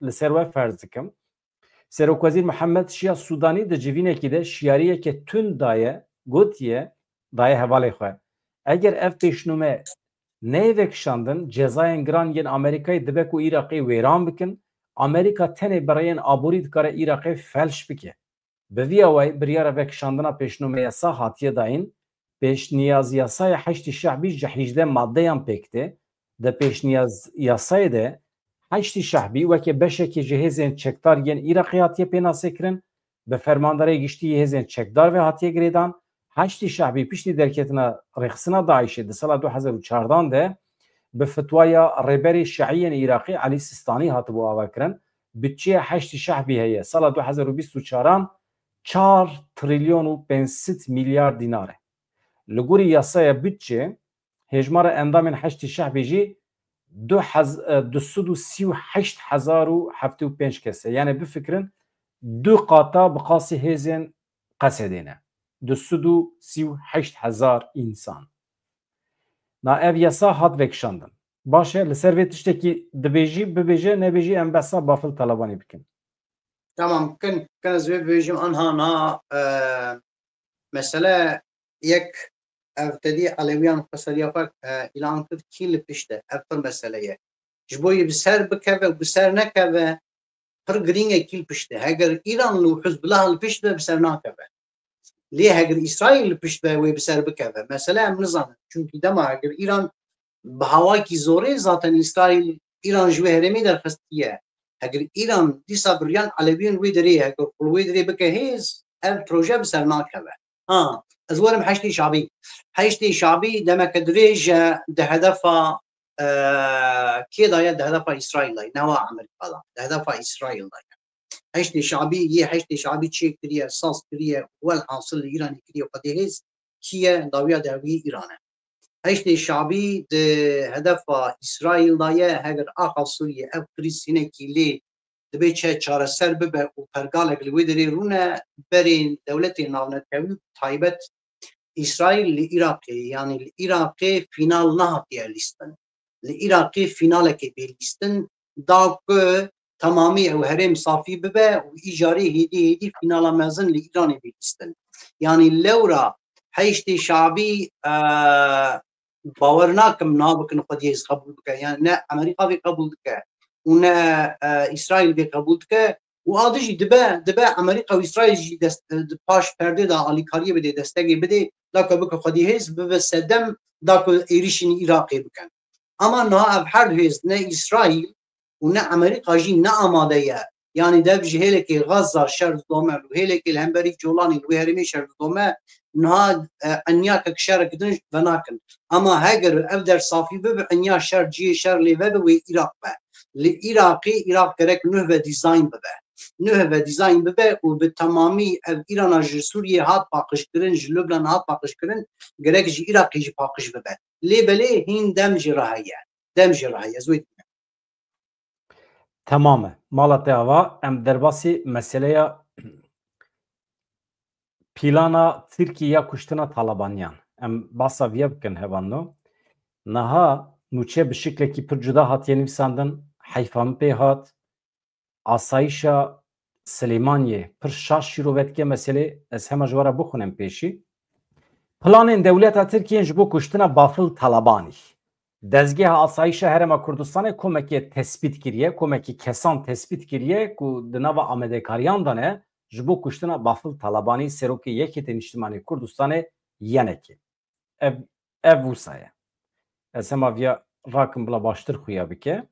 li ser we ferz dikim. Serokwezîr Mihemed Şiya Sûdanî di civînekî de şiyariyeke tund daye, gotiye, daye hevalê xwe, eger ev pêşnûme neyê vekişandin, cezayên giran yên Amerîkayê dibe ku Iraqê wêran bikin. Amerîka tenê bi rêyên aborî dikare Iraqê felş bike. Bi vî awayî biryara vekişandina pêşnûme yasa hatiye dayîn. Pêşniyaz yasaya Heşdî Şehbî ji hejdeh maddeyan pêk tê. Di pêşniyaz yasayê de Heşdî Şehbî weke beşekê ji hêzên çekdar yên Iraqê hatiye pênasekirin. Bi fermandarê giştî yê hêzên çekdar ve hatiye girêdan. Heşdî Şehbî piştî derketina rêxistina DAIŞê di sala du hezar û çardan de bi fitwaya rêberê şiî yên Iraqê Elî Sistanî hatibû avakirin. Budçeya Heşdî Şehbî heye. Sala du hezar û bîst û çaran çar trilyon û pênc sed milyar dînar e. Li gorî yasaya budçê, hêjmara endamên Heşdî Şehbî jî du hez-, e, du sed û sî û heşt hezar û heftê û pênc kes e. Yani bifikirin, du qata bi qasî hêzên Qesedê ne. Du sed û sî û heşt hezar însan. Na ev yasa hat vekişandin. Baş e, li ser vê tiştekî dibêjî, bibêje, nebêjî, em behsa Bafil Talabanî bikin. Tamam, kin, kin ez vê bibêjim, anha na, e, mesele yek, ev tedî Elewiyan xweseriya xwe, e, îlan kir, kî li pişt e, ev pir mesele ye. Ji bo yê bi ser bikeve û bi ser nekeve, pir girîng e kî li pişt e. Heger Îran û Hizbullah li pişt be, bi ser nakeve. Lê heger Îsraîl li pişt be, wê bi ser bikeve. Mesele em nizanin. Çunkî dema heger Îran bi hawakî zorê, zaten Îsraîl, Îran ji wê herêmê derxistiye. Heger Îran dîsa biriyan Elewiyên wê derê, heger xwe wê derê bike hêz, ev proje bi ser nakeve. Ha, ez werim Heşdê Şabî. Heşdê Şabî demeke dirêj e di hedefa, e, kê daye, di hedefa Îsraîl daye, newa Amerîka da, di hedefa Îsraîl daye. Heşdê Şabî, yê Heşdê Şabî çê kiriye, saz kiriye, welhasil li Îranê kiriye xwedê hêz, kî ye, dawiya dawiyê Îran e. Heşdê Şabî di hedefa Îsraîl de ye, heger axa Sûriyê ev krîz hinekî lê dibe çe çareser bibe û pergalek li wê derê rûne, berê dewletên navnetewî û taybet Îsraîl li Iraqê, yanî li Iraqê fînal nehatiye lîstin. Li Iraqê fînalekê bê lîstin, da ku temamî ew herêm safî bibe û îcarê hêdî hêdî fînala mezin li Îranê bê lîstin. Yanî lewra Heşdê Şabî, e, bawer nakim niha bikin xwedî hêz qebûl bike. Yani ne Amerîka vê qebûl dike û ne, e, Îsraîl vê qebûl dike. Û a din jî dibe, dibe Amerîka û Îsraîl jî dest, di paş perdê de alîkariyê bidê, destegê bidê, da ku bike xwedî hêz bibe sedem, da ku êrîşên Iraqê bikin. Ama niha ev her du hêz, ne Îsraîl û ne Amerîka jî ne amade ye. Yanî dev ji hêlekê Gaza şer didome û hêlekê li hemberî Colanê li wê herêmê şer didome, niha, e, enyakek şerek din venakin. Ama heger ev der safî bibe, enya şer cihê şer lê vebe wê Iraq be. Li Iraqê Iraq gerek nuh ve dîzayn bibe. Nuh ve dîzayn bibe û bi temamî ev Îrana ji Sûriyê hat paqijkirin, ji Lubnan hat paqijkirin, gerek ji Iraqê jî paqij bibe. Lê belê hîn dem jî re heye. Dem jî re heye. Ez wê dibînim. Tamam e. Mala te ava, em derbasî meseleya plana Tirkiyê ya kuştina Talabaniyan. Em basa viya bikin hevano. Niha nûçe bi şiklekî pir cuda hatiye nivîsandin, heyfa min pê hat. Asayîşa Silêmaniyê pir şaş şîrove dike meselê, ez hema ji we re bixwînim pêşî. Planên dewleta Tirkiyê ji bo kuştina Bafil Talabanî. Dezgeha Asayîşa Herêma Kurdistanê komekê tespît kiriye, komekî kesan tespît kiriye ku di nava amadekariyan de ne ji bo kuştina Bafil Talabanî, serokê Yekêtê Niştimanê Kurdistanê yenekê. Ev, ev wisa ye. Ez hema viya rakim bila baştir xuya bike.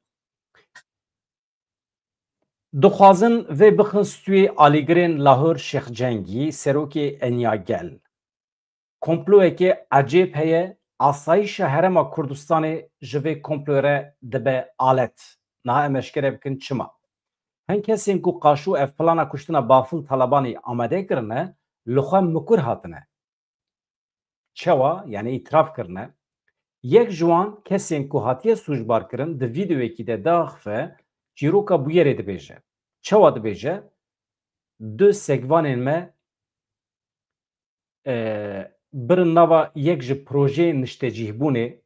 Dixwazin vê bixin stûyê alîgirên Lahor Şêx Cengî, serokê Enya Gel. Komployekê ecêb heye, asayîşa Herêma Kurdistanê ji vê komployê re dibe alet. Niha em eşkere bikin çima. Hin kesên ku qaşû ev plana kuştina Bafil Talabanî amade kirine, li xwe mikur hatine. Çawa, yani îtiraf kirine. Yek ji wan kesên ku hatiye sûcbar kirin di vîdeoyekî de diaxife, çîroka bûyerê dibêje. Çawa dibêje? Du segvanên me, e, birin nava yek ji projeyên niştecîhbûnê.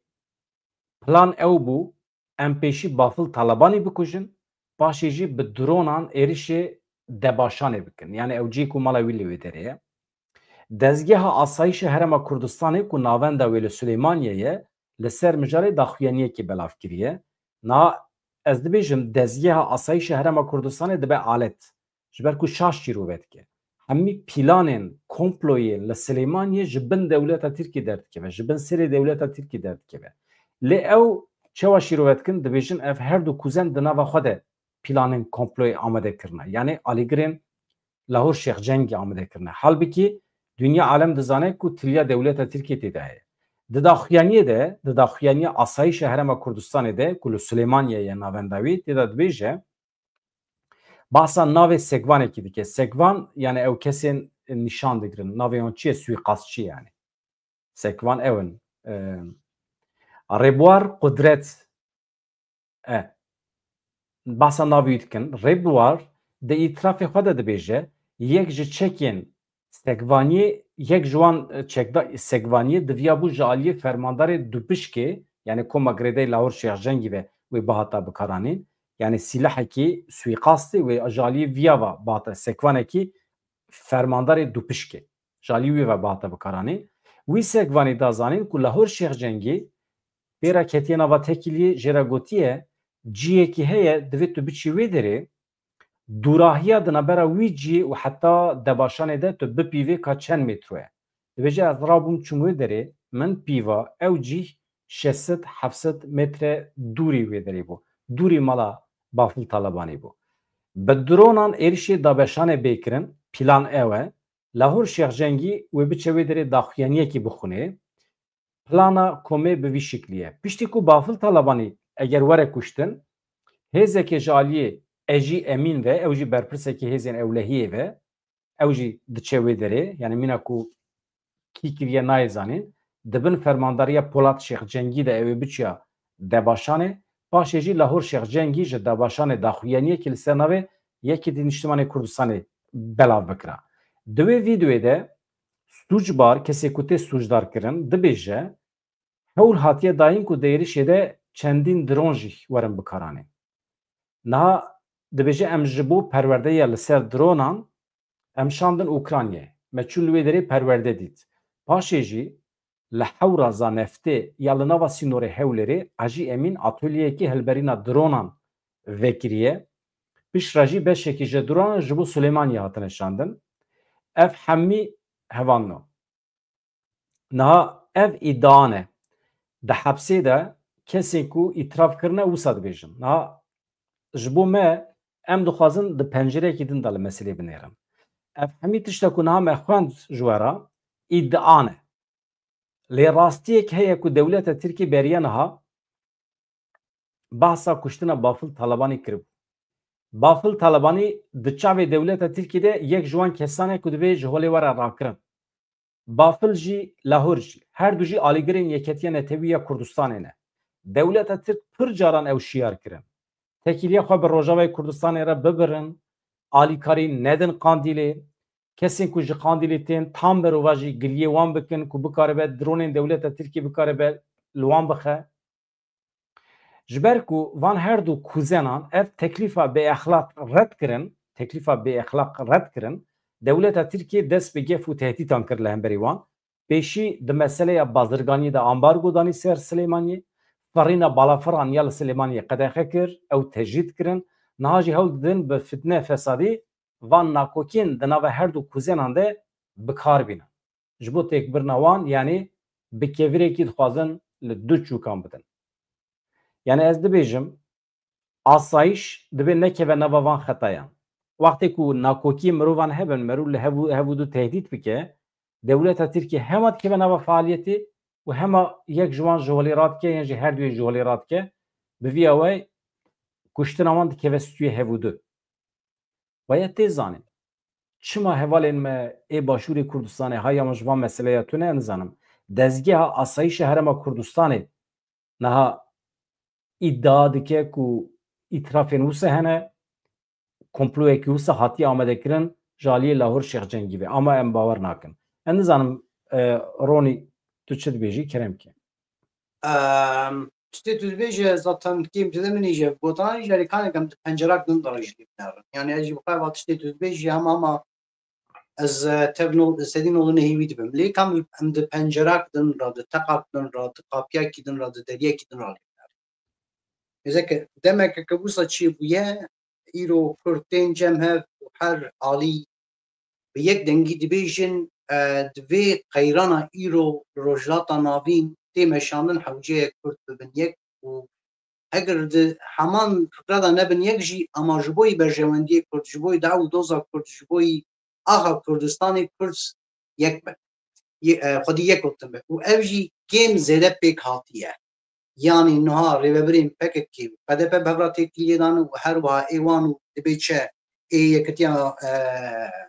Plan ew bû, em pêşî Bafil Talabanî bikujin, paşê jî bi dronan êrişê Debaşanê bikin. Yani ew cihê ku mala wî li wê derê ye. Dezgeha Asayîşa Herêma Kurdistanê ku navenda wê li Silêmaniyê ye, li ser mijarê daxuyaniyekê belav kiriye. Niha ez dibêjim, Dezgeha Asayîşa Herêma Kurdistanê dibe alet. Ji ber ku şaş şîrove dike. Hemî planên, komployên li Silêmaniyê ji bin dewleta Tirkî derdikeve, ji bin serê dewleta Tirkî derdikeve. Lê ew çawa şîrove dikin? Dibêjin ev her du kuzen di nava xwe de planên komployê amade kirine. Yani alîgirên Lahor Şêx Cengî amade kirine. Halbikî dinya alem dizane ku tiliya dewleta Tirkiyê tê de heye. Di daxuyaniyê de, di daxuyaniya Asayîşa Herêma Kurdistanê de ku li Silêmaniyê ye navenda wî, tê de dibêje, bahsa navê sekvanekî dike. Sekvan, yani ew kesên nîşan digirin. Navê wan çi ye? Suîqastçî yani. Sekvan ew in. E, Rêbuwar Qudret, e, bahsa navê wî dikin. Rêbuwar di îtirafê xwe de dibêje, yek ji çekên sekvaniyê, yek ji wan, e, çekda-, sekvaniyê diviya bû ji aliyê fermandarê dupişkê, yani koma girêdayî Lahor Şêx Cengî ve wê bihata bikaranîn. Yani sîlahekî suîqastê wê ji aliyê viya ve bihata sekvanekî fermandarê dupişkê. Ji alî wî ve bihate bikaranîn. Wî sekvanî da zanîn ku Lahor Şêx Cengî pê re ketiye nava tekîliyê, jê re gotiye, cihekî heye, divê tu biçî wê derê, dûrahiya di navbera wî cihê û heta Debaşanê de tu bipîvê ka çend metro ye. Dibêje, ez rabûm çûm wê derê, min pîva, ew cih şeş sed heft sed metre dûrî wê derê bû. Dûrî mala Bafil Talabanî bû. Bi dronan êrişê Dabeşanê bê kirin, plan ew e. Lahor Şêx Cengî wê biçe wê derê daxuyaniyekî bixwine. Plana komê bi vî şiklî ye. Piştî ku Bafil Talabanî eger were kuştin, hêzekê ji aliyê Ejî Emîn ve, ew jî berpirsekî hêzên ewlehiyê ve, ew jî diçe wê derê, yani mîna ku kî kiriye nayê zanîn. di bin fermandariya Polat Şêx Cengî de ew ê biçiya Debaşanê, paşê jî Lahor Şêx Cengî ji Debaşanê daxuyaniyekî li ser navê Yekîtî Niştimanê Kurdistanê belav bikira. Di wê vîdeoyê de sûcbar, kesê ku tê sûcdar kirin, dibêje, hewl hatiye dayîn ku di êrişê de çendîn dron jî werin bikaranê. Niha dibêje, em ji bo perwerdeya li ser dronan em şandin Ukraynayê. Me çû li wê derê perwerde dît. Paşê jî li hewraza neftê ya li nava sînorê Hewlêrê Hacî Emîn atolyeyekî hilberîna dronan vekiriye. Piştre jî beşekî ji dronan ji bo Silêmaniyê hatine şandin. Ev hemî hevalno. Niha ev îdia ne. Di hepsê de kesên ku îtiraf kirine wisa dibêjin. Niha ji bo me, em dixwazin di pencerekî din de li meselê binêrin. Ev hemî tişta ku niha me xwend ji we re îdia ne. Lê rastiyek heye ku dewleta Tirkî beriya niha behsa kuştina Bafil Talebanî kiribû. Bafil Talebanî di çavê dewleta Tirkî de yek ji wan kesan e ku divê ji holê were rakirin. Bafil jî, Lahor jî, her du jî alîgirên Yeketiya Netewî ya Kurdistanê ne. Dewleta Tirk pir caran ew şiyar kirin. Tekîliya xwe bi Rojavayê Kurdistanê re bibirin, alîkarî nedin Qandîlê. Kesên ku ji Qandîlê tên, tam berovajî giliyê wan bikin ku bikaribe dronên dewleta Tirkî bikaribe li wan bixe. Ji ber ku van her du kuzenan ev teklîfa bêexlaq red kirin, teklîfa bêexlaq red kirin, dewleta Tirkiyê dest bi gef û tehdîtan kir li hemberî wan. Pêşî di meseleya bazirganiyê de ambargo danî ser Silêmaniyê, ferîna balafiran ya li Silêmaniyê qedexe kir, ew tecrîd kirin. Niha jî hewl didin bi fitne fesadî van nakokiyên di nava her du kuzenan de bi kar bînin. Ji bo têkbirina wan, yanî bi kevirekî dixwazin li du çûkan bidin. Yanî ez dibêjim, asayiş divê nekeve nava van xetayan. Wextê ku nakokiyê mirovan hebin, merû li hev û, hev û du tehdît bike, dewleta Tirkiyê hema dikeve nava faaliyetê û hema yek ji wan ji holê radike, yan jî her duyê ji holê radike, bi vî awayî kuştina wan dikeve stûyê hev û du. Waya tê zanîn. Çima hevalên me ê Başûrê Kurdistanê, haya min ji van meseleya tune, nizanim. Dezgeha Asayîşa Herêma Kurdistanê niha îdia dike ku îtirafên wisa hene, komployekî wisa hatiye amadekirin ji aliyê Lahor Şêx Cengî ve. Ama em bawer nakin. Ez nizanim, e, Ronî, tu çi dibêjî, kerem ke. Em, tiştê tu dibêje zaten kêm dide min îje, gotan îje, lê kanek em di pencerak din de jî binerin. Yani ez jî bi xwe va tiştê tu dibêjî hema, hema ez, e, tev nol, sedî nol û nehî wî dibim. Lê kam em di pencerak din re, di teqak din re, di qapiyekî din re, di deriyekî din re lê binerin. Mêzeke demeke ke wisa çêbûye, îro Kurd tên cem hev û her alî bi yek dengî dibêjin, e, divê qeyrana îro li Rojhilata Navîn tê meşandin hewceyê Kurd bibin yek û heger di heman fikra de nebin yek jî, ama ji bo yî berjewendiyê Kurd, ji bo yî daw û doza Kurd, ji bo yî axa Kurdistanê Kurd yek bin. Yê, e, xwedî yek gotin be. Û ev jî kêm zêde pêk hatiye. Yanî niha rêvebirên P K K û P D P bi hev re têkiliyê dan û her wiha ê wan û dibê çi ê yekitiya, e,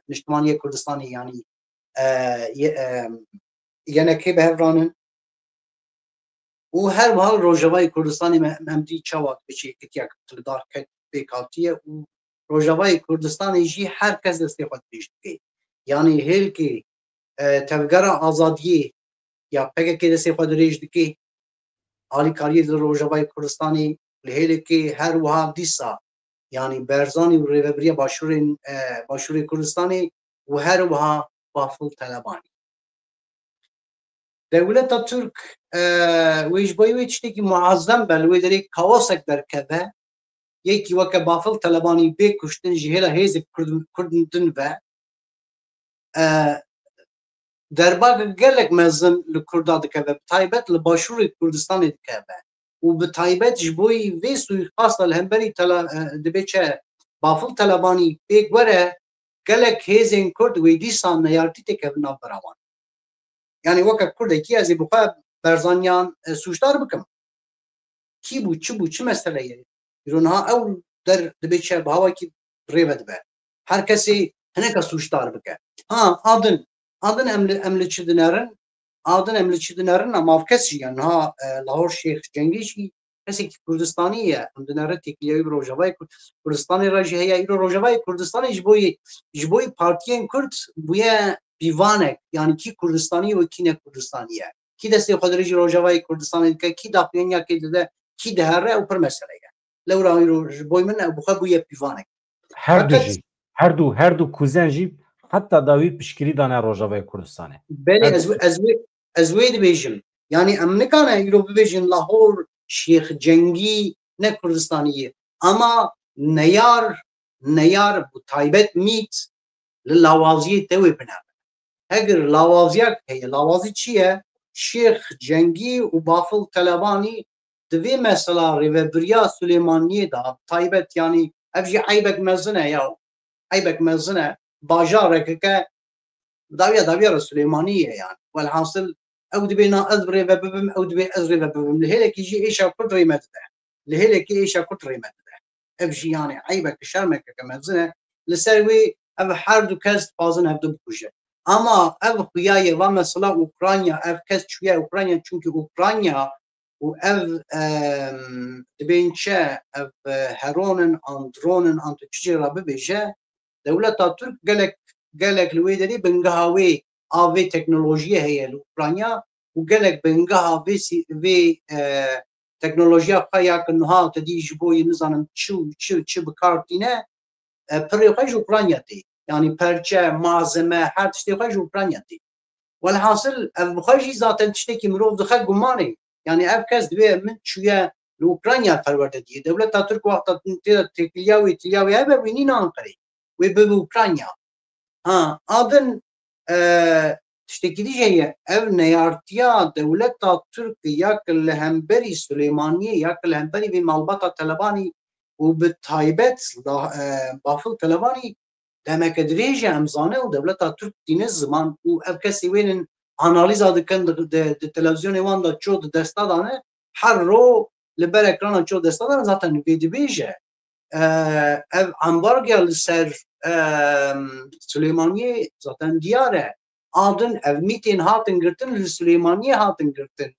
Niştimanî yê Kurdistanê, yanî, e, ye-, e, Y N K bi hev ranin. Û her wiha li Rojavayê Kurdistanê me, em dî çawa dibe çi yekitiya kilidar ket pêk hatiye û Rojavayê Kurdistanê jî her kes destê xwe dirêj dike. Yanî hêlkê, e, Tevgera Azadiyê ya P K K destê xwe dirêj dike. Alîkariyê li Rojavayê Kurdistanê li hêlekê her wiha dîsa, yanî Barzanî û rêvebiriya Başûrên, e, Başûrê Kurdistanê û her wiha Bafil Telebanî. Dewleta Tirk, e, wê ji bo wê tiştekî muazzem be, li wê derê kaosek derkeve, yekî weke Bafil Telebanî bê kuştin ji hêla hêzê Kurd, Kurd din ve, e, derbak gelek mezin li Kurda dikeve, bi taybet li Başûrê Kurdistanê dikeve. Û bi taybet ji bo vê suîkasta li hemberî tela-, e, dibê çi Bafil Telebanî pêk were, gelek hêzên Kurd wê dîsa neyartî têkevin navbera wan. Yanî weke Kurdekî ez ê bi xwe Barzaniyan, e, sûcdar bikim. Kî bû, çi bû, çi mesele ye? Îro niha ew der dibê çi bi hawakî rê ve dibe. Her kesê hineka sûcdar bike. Ha, a din, a din em li, em li çi dinerin? A din em li çi dinerin, em av kes jî, yani niha, e, Lahor Şêx Cengî jî kesekî Kurdistanî ye. Em dinere têkiliyayî bi Rojavayê Kur-, Kurdistanê re jî heye. Îro Rojavayê Kurdistanê ji bo yê, ji bo yê partiyên Kurd bûye pîvanek. Yani kî Kurdistanî ye û kî ne Kurdistanî ye. Kî destê xwe dirêjî Rojavayê Kurdistanê dike, kî daxuyaniya kê dide, kî dihere û pir mesele ye. Lewra îro ji bo min ew bi xwe bûye pîvanek. Her du Feqet jî, her du, her du kuzen jî heta dawî piştgirî dane Rojavayê Kurdistanê. Belê, Her ez, du. ez wê, ez wê dibêjim. Yani em nikane îro bibêjin Lahor Şêx Cengî ne Kurdistanî ye. Ama neyar, neyar bi taybet mît li lawaziyê te wê binere. Heger lawaziyak heye, lawazî çi ye? Şêx Cengî û Bafil Telebanî di vê mesela rêvebiriya Silêmaniyê de, taybet, yani ev jî eybek mezin e ya, eybek mezin e, bajarekeke dawiya dawiya re Silêmaniyê ye yani. Welhasil ew dibê na ez bi rêve bibim, ew dibê ez rêve bibim. Li hêlekî jî êşa Kurd rê me dide. Li hêlekî êşa Kurd rê me dide. Ev jî yani eybek şermekeke mezin e. Li ser wê ev her du kes dixwazin hevdu bikujin. Ama ev xuya ye, va mesela Ukrayna, ev kes çûye Ukrayna, çunkî Ukrayna û ev, em, dibên çi, ev, e, heron in, an dron in, an tu çi jê re bibêje, dewleta Tirk gelek, gelek li wê derê bingeha wê a vê teknolojiyê heye li Ukrayna û gelek bingeha vê sî-, vê, e, teknolojiya xwe ya ku niha te dî ji bo yê nizanim çi û çi û çi bi kar tîne, e, pirê xwe ji Ukrayna tê. Yani perçe, malzeme, her tiştê xwe ji Ukrayna tê. Welhasil ev bi xwe jî zaten tiştekî mirov dixe gumanê. Yani ev kes divê min çûye li Ukrayna perwerde diye. Dewleta Tirk wexta tê de têkiliya wê, tiliya wê hebe, wê nîne Anqerê. Wê bibe Ukrayna. Ha, a din, e, tiştekî dî jî heye. Ev neyartiya dewleta Tirk ya ki li hemberî Silêmaniyê, ya ki li hemberî vê malbata Telebanî û bi taybet da, e, Bafil Telebanî demeke dirêj e em zane û dewleta Tirk tîne ziman û ev kesê wênin analîza dikin di, di, di televîzyonê wan de ço di desta dane, her ro li ber ekrana ço desta dane zaten vê dibêje. E, ev ambargoya li ser, e, Silêmaniyê zaten diyar e. A din ev mîtên hatin girtin, li Silêmaniyê hatin girtin.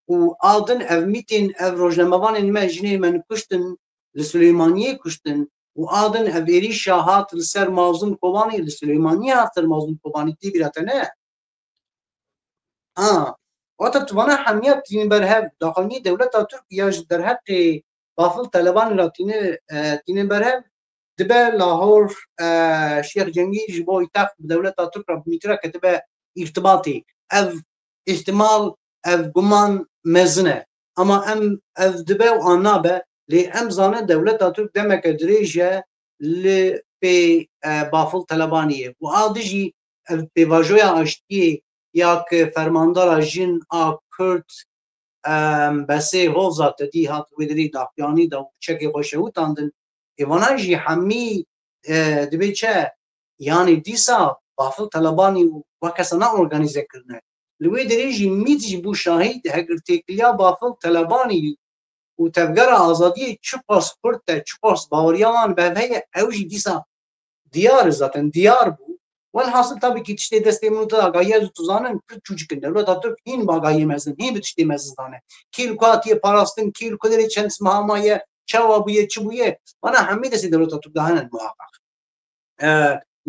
Û a din ev mîtên, ev rojnamevanên me, jinê me kuştin, li Silêmaniyê kuştin. Û a din ev êrîşa hat li ser Mazlûm Kobanî, li Silêmaniyê hat ser Mazlûm Kobanî, tê bîra te ne? Ha, wata tu vana hemiya tînin ber hev, daxuyaniyê dewleta Tirk ya ji derheqê Bafil Telebanî re tîne, e, tînin ber hev, dibe Lahor, e, Şêx Cengî ji bo îtex bi dewleta Tirk re bi mîtira ketibe îrtibatê. Ev îhtimal, ev guman mezin e. Ama em ev dibe û an nabe, lê em zanin dewleta Tirk demeke dirêj e li pê, e, Bafil Telebanî ye. Û a dijî ev pêvajoya aştiyê ya ki fermandara jin a Kurd, em, Besê Hoza te dî hat wê derî daxuyanî da û çekê xwe şewitandin. Ê vana jî hemî, e, dibê çi? Yanî dîsa Bafil Telebanî û wek kesa ne organîze kirine. Li wê derê jî mît jî bû şahîd, heger têkiliya Bafil Telebanî û Tevgera Azadiyê çiqas xurt e, çiqas baweriya wan bi hev heye, ew jî dîsa diyar e zaten, diyar bû. Welhasil tabii ki tiştê destê min û te agahiyê ez û tu zanin, pir çûçik in. Dewleta Tirk hîn bi agahiyê mezin, hîn bi tiştê mezin zane. Kî li ku hatiye parastin, kî li ku derê çend meha maye, çawa bûye, çi bûye, vana hemî destê dewleta Tirk de hene muhaqqaq. E,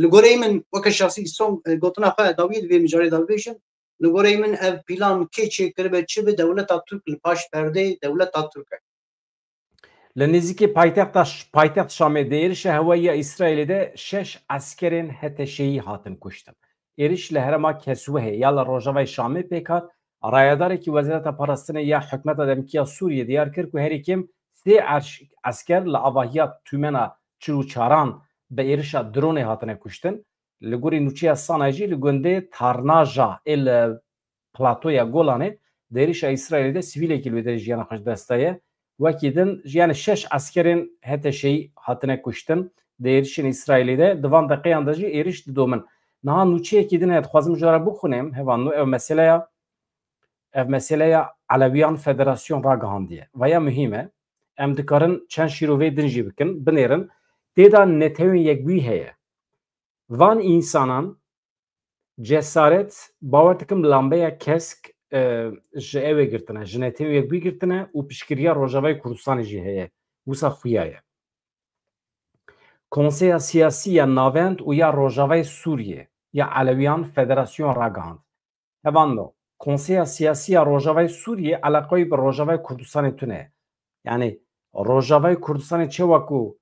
li goreyê min, weke şexsî son, e, gotina xwe dawiyê di vê mijarê de bibêjim, li goreyê min ev pîlan kê çêkiribe, çi bi dewleta Tirk li paş perdê dewleta Tirk e. Li nêzîkî paytexta Ş-, paytext Şamê di êrişa hewayî ya Îsraîlê de şeş eskerên H T Ş'yî hatin kuştin. Êriş li herêma Keswehê ya li rojavayê Şamê pêk hat. Rayedarekî Wezareta Parastinê ya hikûmeta demkî ya Sûriyê diyar kir ku herî kêm sê erş-, esker li avahiya tûmena çil û çaran bi êrişa dronê hatine kuştin. Li gorî nûçeya Sana jî li gundê Tarnaja ê li platoya Golanê di êrişa Îsraîlê de sivîlekî li wê derê jiyana xwe ji dest daye. Wekî din, yanî şeş eskerên H T Ş'yî hatine kuştin di êrişên Îsraîlê de. Di van deqeyan de jî êriş didomin. Niha nûçeyekî din heye, dixwazim ji we re bixwînim, hevalno, ev meseleya, ev meseleya Elewiyan Federasyon ragihandiye. Vaya muhîm e. Em dikarin çend şîrovê din jî bikin, binêrin. Tê de Netewên Yekbûyî heye. Van însanan Cesaret, bawer dikim lambeya kesk, e, ji ewê girtine, ji netewên yekbûyî girtine û piştgiriya Rojavayê Kurdistanê jî heye. Wisa xuya ye. Konseya Siyasî ya Navend û ya Rojavayê Sûriyê ya Elewiyan Federasyon ragihand. Hevalno, Konseya Siyasî ya Rojavayê Sûriyê eleqeyî bi Rojavayê Kurdistanê tune ye. Yanî Rojavayê Kurdistanê çewa ku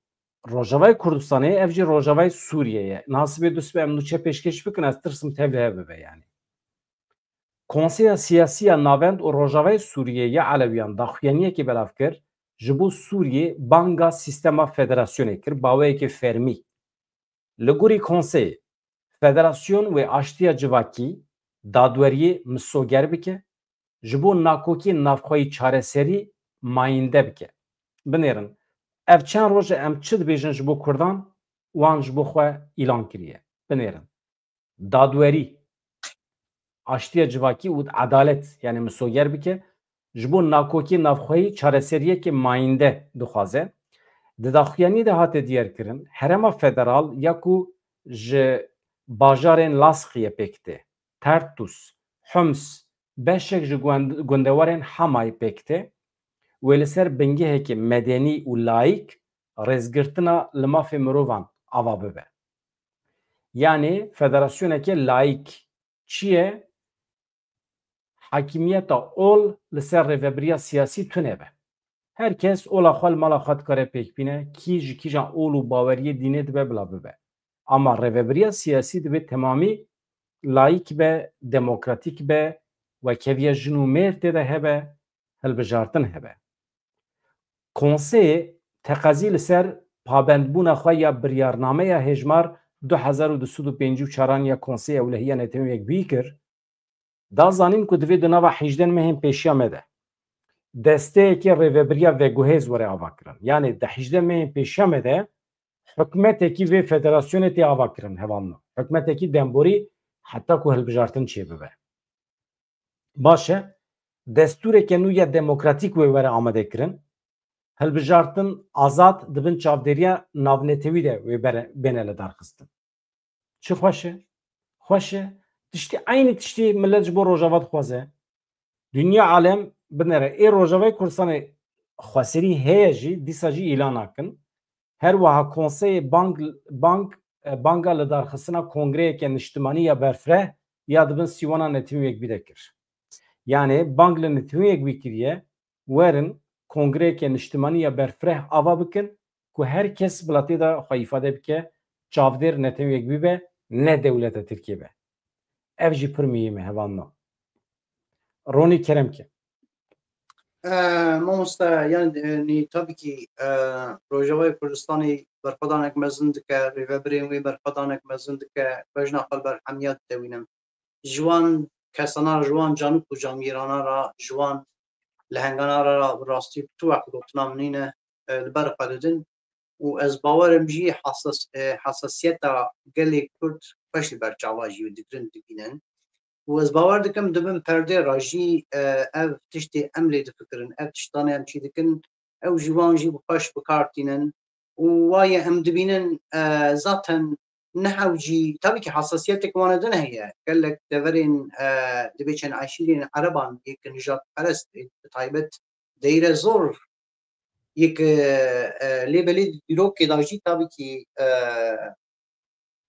Rojavayê Kurdistanê, ev jî Rojavayê Sûriyê ye. Niha sibê du sibê em nûçe pêşkêş bikin, ez tirsim tevlî hev bibe yanî. Konseya Siyasî ya Navend û Rojavayê Sûriyê ya Elewiyan daxuyaniyekê belav kir, ji bo Sûriyê banga sîstema federasyonê kir, bi awayekê fermî. Li gorî konseyê, federasyon wê aştiya civakî, dadweriyê misoger bike, ji bo nakokiyên navxweyî çareserî mayînde bike. Binêrin, ev çend roj e em çi dibêjin ji bo Kurdan, wan ji bo xwe îlan kiriye. Binêrin. Dadwerî, aştiya civakî û edalet, yanî misoger bike, ji bo nakokiyê navxweyî çareseriyeke mayînde dixwaze. Di daxuyaniyê de hate diyarkirin, herêma federal ya ku ji bajarên Laskiye pêk tê, Tertus, Homs, beşek ji gund-, gundewarên Hamayê pêk tê, wê li ser bingehekî medenî û layîk rêzgirtina li mafê mirovan ava bibe. Yanî federasyoneke layîk çi ye? Hakimiyeta ol li ser rêvebiriya siyasî tune be. Her kes ola xwe li mala xwe dikare pêk bîne, kî ji kîjan ol û baweriyê dînê dibe bila bibe. Ama rêvebiriya siyasî dibe temamî layîk be, demokratîk be, wekheviya jin û mêr tê de hebe, hilbijartin hebe. Konseyê teqezî li ser pabendbûna xwe ya biryarnameya hêjmar du hezar û du sed û pêncî û çaran ya Konseyê Ewlehiya Netewên Yekbûyî kir, da zanîn ku divê di nava hejdeh mehên pêşiya me de desteyekê rêvebiriya veguhêz were avakirin. Yanî di hejdeh mehên pêşiya me de hikmetekî vê federasyonê tê avakirin, hevalno. Hikmetekî demborî heta ku hilbijartin çêbibe. Baş e, destûreke nû ya demokratîk wê were amadekirin. Hilbijartin azad di bin çavdêriya navnetewî de wê bere, bêne lidarxistin. Çi xweş e? Xweş e. Tiştî, eynî tiştî milet ji bo Rojava dixwaze. Dinya alem binêre. Ê Rojavayê Kurdistanê xweserî heye jî, dîsa jî îlan nakin. Her wiha konseyê bang, bang, e, banga lidarxistina kongreyeke niştimanî ya berfireh ya di bin sîwana Netewên Yekbûyî de kir. Yanî bang li Netewên Yekbûyî kiriye, werin kongreyeke niştimanî ya berfireh ava bikin ku her kes bila tê de xwe îfade bike, çavdêr Netewên Yekbûyî be, ne dewleta Tirkiyê be. Ev jî pir muhîm e, hevalno. Ronî, kerem ke. E, mamoste, yani, e, nî, tabii ki, e, Rojavayê Kurdistanê berxwedanek mezin dike, rêvebirên wê berxwedanek mezin dike, bejna xwe li ber hemiya didewînin. Ji wan kesana, ji wan canûk û camgêrana re, ji wan lehengana re, bi rastî bi tu wext gotina min nîne, e, li ber xwe didin. Û ez bawer im jî hasas-, e, hasasiyeta gelê Kurd xweş li ber çava jî digirin, dibînin. Û ez bawer dikim di bin perdê re jî, e, ev tiştê em lê difikirin, ev tiştane em çî dikin, ew jî wan jî bi xweş bi kar tînin. Û waye em dibînin, e, zaten ne ew jî, tabii ki hasasiyetek wana din heye. Gelek deverên, e, dibê çend eşîrên ereban yek nijadperest, bi taybet Deir ez-Zor yek, e, e, lê belê dîrokê de jî tabii ki, e,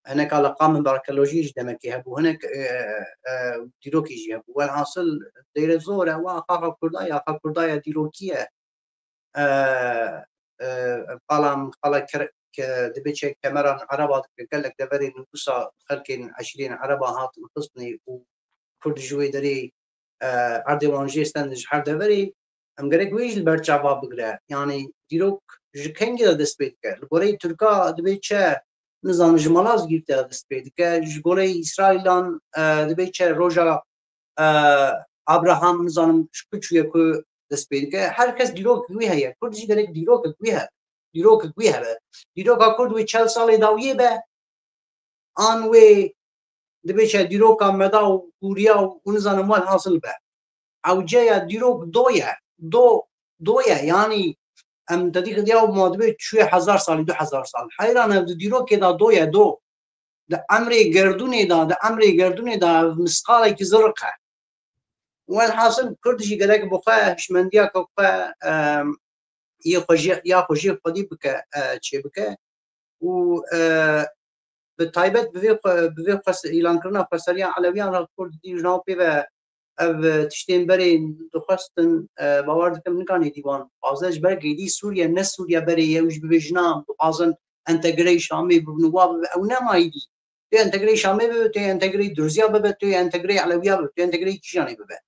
hinek eleqa min bi arkeolojiyê jî demekê hebû, hinek, e, e, dîrokê jî hebû. Welhasil Deir ez-Zor e, wa qaqa Kurda ye, qaqa Kurda ye, dîrokî ye. E, e, qala, qala ker-, ke-, dibê çek kemeran Ereba dike, gelek deverê nifûsa xelkên eşîrên Ereba hatin xistinê û Kurd ji wê derê, e, erdê wan jê stend ji her deverê. Em gerek wê jî li ber çava bigire. Yanî dîrok ji kengî de dest pê dike? Li goreyê Tirka dibê çi, nizanim, ji Malazgîrtê de dest pê dike, ji goreyê Îsraîlan, e, dibê çi, roja, e, Abraham, nizanim, ji ku çûye ku dest pê dike. Her kes dîrok wî heye. Kurd jî gerek dîrokek wî hebe. Dîrokek wî hebe. Dîroka Kurd wê çel salê dawiyê be, an wê dibê çi, dîroka meda û hûriya û, û nizanim welhasil be. Ewce ye, dîrok do ye. Do, do ye. Yanî em te dî xidiya ma dibê çûye hezar salî, du hezar sal. Heyran e, di dîrokê de do ye, do. di emrê gerdûnê de, di emrê gerdûnê de ev misqalekî zirq e. Welhasil Kurd jî gerek bi xwe hişmendiya ke xwe, em, yê xwe jî, ya xwe jê xwedî bike, e, çêbike. Û, e, bi taybet bi vê xwe, bi vê xwes-, îlankirina xweseriya Elewiyan re Kurd dî ji nav pê ve ev, e, tiştên berê dixwestin, e, bawer dikim nikanê dî wan. Baze ji ber gêdî Sûriye, ne Sûriye berê ye û ji bibêjina dixwazin entegreyê Şamê bibin û wa bibe. Ew nema êdî. Tu entegreyê Şamê bibe, tu entegreyê Durziya bibe, tu entegreyê Elewiya bibe, tu entegreyê kîjanê bibe.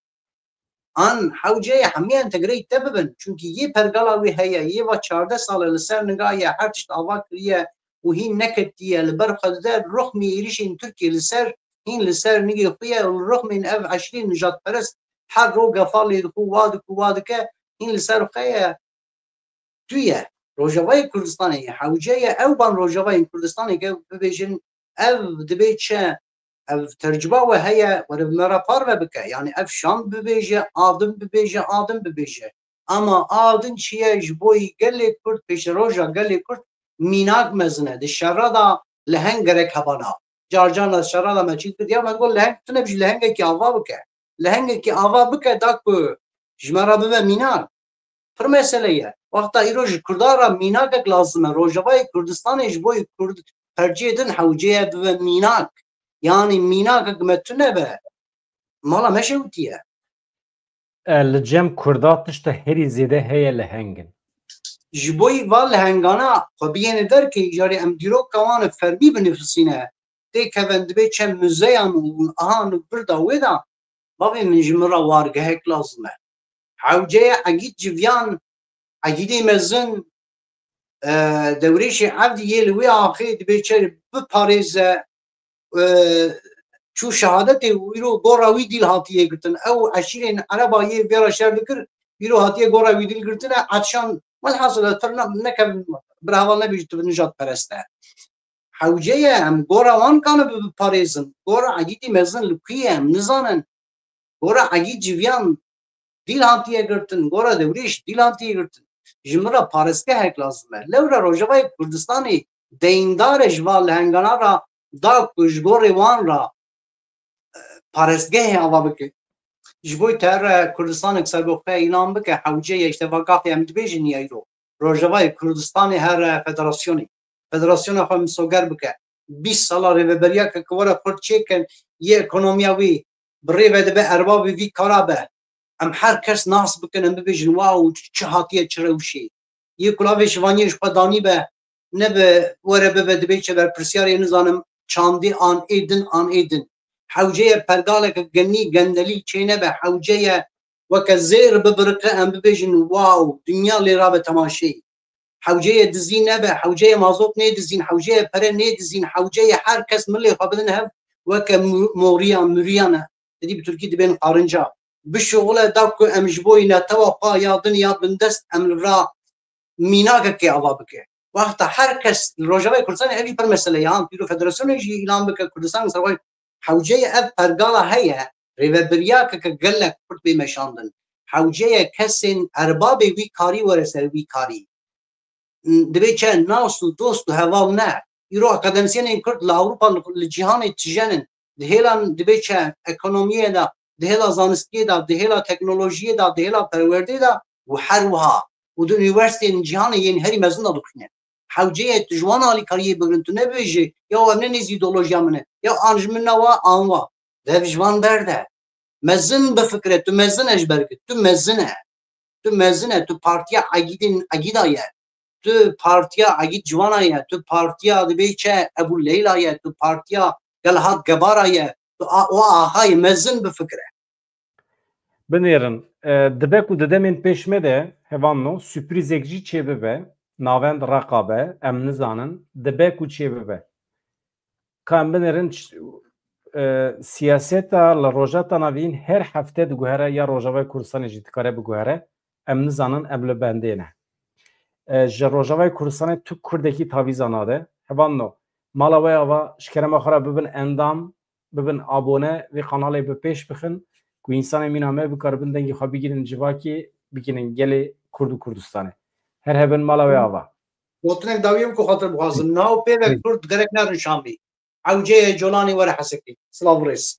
An hewce ye hemî entegreyê te bibin. Çunkî yê pergala wê heye, yê va çardeh sal e li ser niga ye, her tişt ava kiriye û hîn neketiye, li ber xwe dide rixmî êrîşên Tirkiyê li ser, hîn li ser nigê xwe ye û li rixmên ev eşîrên nijadperest her ro gefa lê dixwe, wa dike, wa dike, hîn li ser xwe ye. Tu ye. Rojavayê Kurdistanê ye. Hewce ye ew ban Rojavayên Kurdistanê ke bibêjin ev dibe çi? Ev tercuma we heye, were bi me re parve bike. Yani ev Şam bibêje, a din bibêje, a din bibêje. Ama a din çi ye? Ji bo gelê Kurd, pêşeroja gelê Kurd mînak mezin e. Di şerra de leheng gerek hebana. Car carna şerra de me çî kir, ya me got leheng tune bijî lehengekî ava bike. Lehengekî ava bike da ku ji me re bibe mînak. Pir mesele ye. Wexta îro ji Kurdan re mînakek lazim e. Rojavayê Kurdistanê ji bo Kurd perçiyê din hewce ye bibe mînak. Yani mînakek me tune be. Mala me şewitiye. E, li cem Kurda tişta herî zêde heye leheng in. Ji bo va lehengana xwe biyêne derkê, îcarê em dîroka wan e fermî binivîsîne. Têkevin dibê çend muzeyan û hûn aha hûn birda wê de, bavê min ji min re wargehek lazim e. Hewce ye Egîd Civiyan, Egîdê mezin, e, Dewrêşê Evdî yê li wê axê dibê çi biparêze, e, çû şehadetê û îro gora wî dîl hatiye girtin. Ew eşîrên Ereba yê vê re şer dikir, îro hatiye gora wî dîl girtine, etşan, welhasil ez pir ne-, nekevim, bira heval nebêjî tu nijadperest e. Hewce ye em gora wan kane bi-, biparêzin. Gora Egîdî mezin li ku ye em nizanin. Gora Egîd Civiyan dîl hatiye girtin, gora Dewrêş dîl hatiye girtin. Ji min re parêzgehek lazim e. Lewra Rojavayê Kurdistanê deyndar e ji va lehengana re da ku ji gorê wan re, e, parêzgehê ava bike. Ji bo te re Kurdistanek serbixwe îlan bike, hewce ye, işte va gafê em dibêjin ya îro. Rojavayê Kurdistanê here federasyonê. Federasyona xwe misoger bike. Bîst sala rêveberiya ke, ke were xurt çêkin, yê ekonomiya wî bi rê ve dibe erbabê vî kara be. Em her kes nas bikin, em bibêjin, wow, çi hatiye, çi rewşê. Yê kulavê şivaniyê ji xwe danî be, ne bi were bibe, dibê çi berpirsiyarê nizanim çandî an ê din, an ê din. Hewce ye pergaleke genî, gendelî çê nebe, hewce ye weke zêr bibiriqe, em bibêjin, wow, dinya lê rabe temaşeyê. Hewce ye dizî nebe, hewce ye mazot nêdizîn, hewce ye pere nêdizîn, hewce ye her kes milê xwe bidin hev weke mu-, moriya, muriya ne. Didî bi Tirkî dibên qarinca. Bişuxule da ku em ji bo netewa xwe ya din ya bindest em li ra mînakekê ava bike. Wexta her kes li Rojavayê Kurdistanê evî pir mesele ye. Han pîro federasyonê jî îlan bike Kurdistan ser xwe. Hewce ye ev pergala heye, rêvebiriyakeke gelek Kurd bê meşandin. Hewce ye kesên erbabê wî karî were ser wî karî. Dibê çi nas û dost û heval ne. Îro akademîsyenên Kurd li Ewropa, li, li cîhanê tije ne. Di hêlan dibê çi ekonomiyê de, di hêla zanistiyê de, di hêla teknolojiyê de, di hêla perwerdê de û her wiha û di unîversîteyên cîhanê yên herî mezin de dixwînin. Hewce ye tu ji wan alîkariyê bigirin, tu nebêjî, ya ev ne nêzî îdeolojiya min e, ya an ji min ne wa, an wa. Dev ji wan berde. Mezin bifikire, tu mezin e ji ber ku tu mezin e. Tu mezin e, tu partiya Egîdên Egîda ye. Tu partiya Egîd Ciwana ye, tu partiya dibê çi Ebû Leyla ye, tu partiya Gelhat Gebara ye, tu a-, o axayê mezin bifikire. Binêrin, e, dibe ku di demên pêş me de hevalno, sürprîzek jî çêbibe, navend Reqa be, em nizanin, dibe ku çêbibe. Ka em binêrin, ç-, e, siyaseta li Rojhilata Navîn her hefte diguhere ya Rojavayê Kurdistanê jî dikare biguhere, em nizanin, em li bendê ne. E, ji Rojavayê Kurdistanê tu Kurdekî tavîza nade. Hevalno, mala we ava, ji kerema xwe re bibin endam, bibin abone, vê kanalê bi pêş bixin, ku însanê mîna me bikaribin dengê xwe bigînin civakê, bigînin gelê Kurd û Kurdistanê. Her hebin mala we ava. Gotinek dawiyê min ku xatir bixwazim. Niha û pê ve Kurd gerek nerin Şamê. Hewceyê Colanê were Hesekê. Silav û rêz.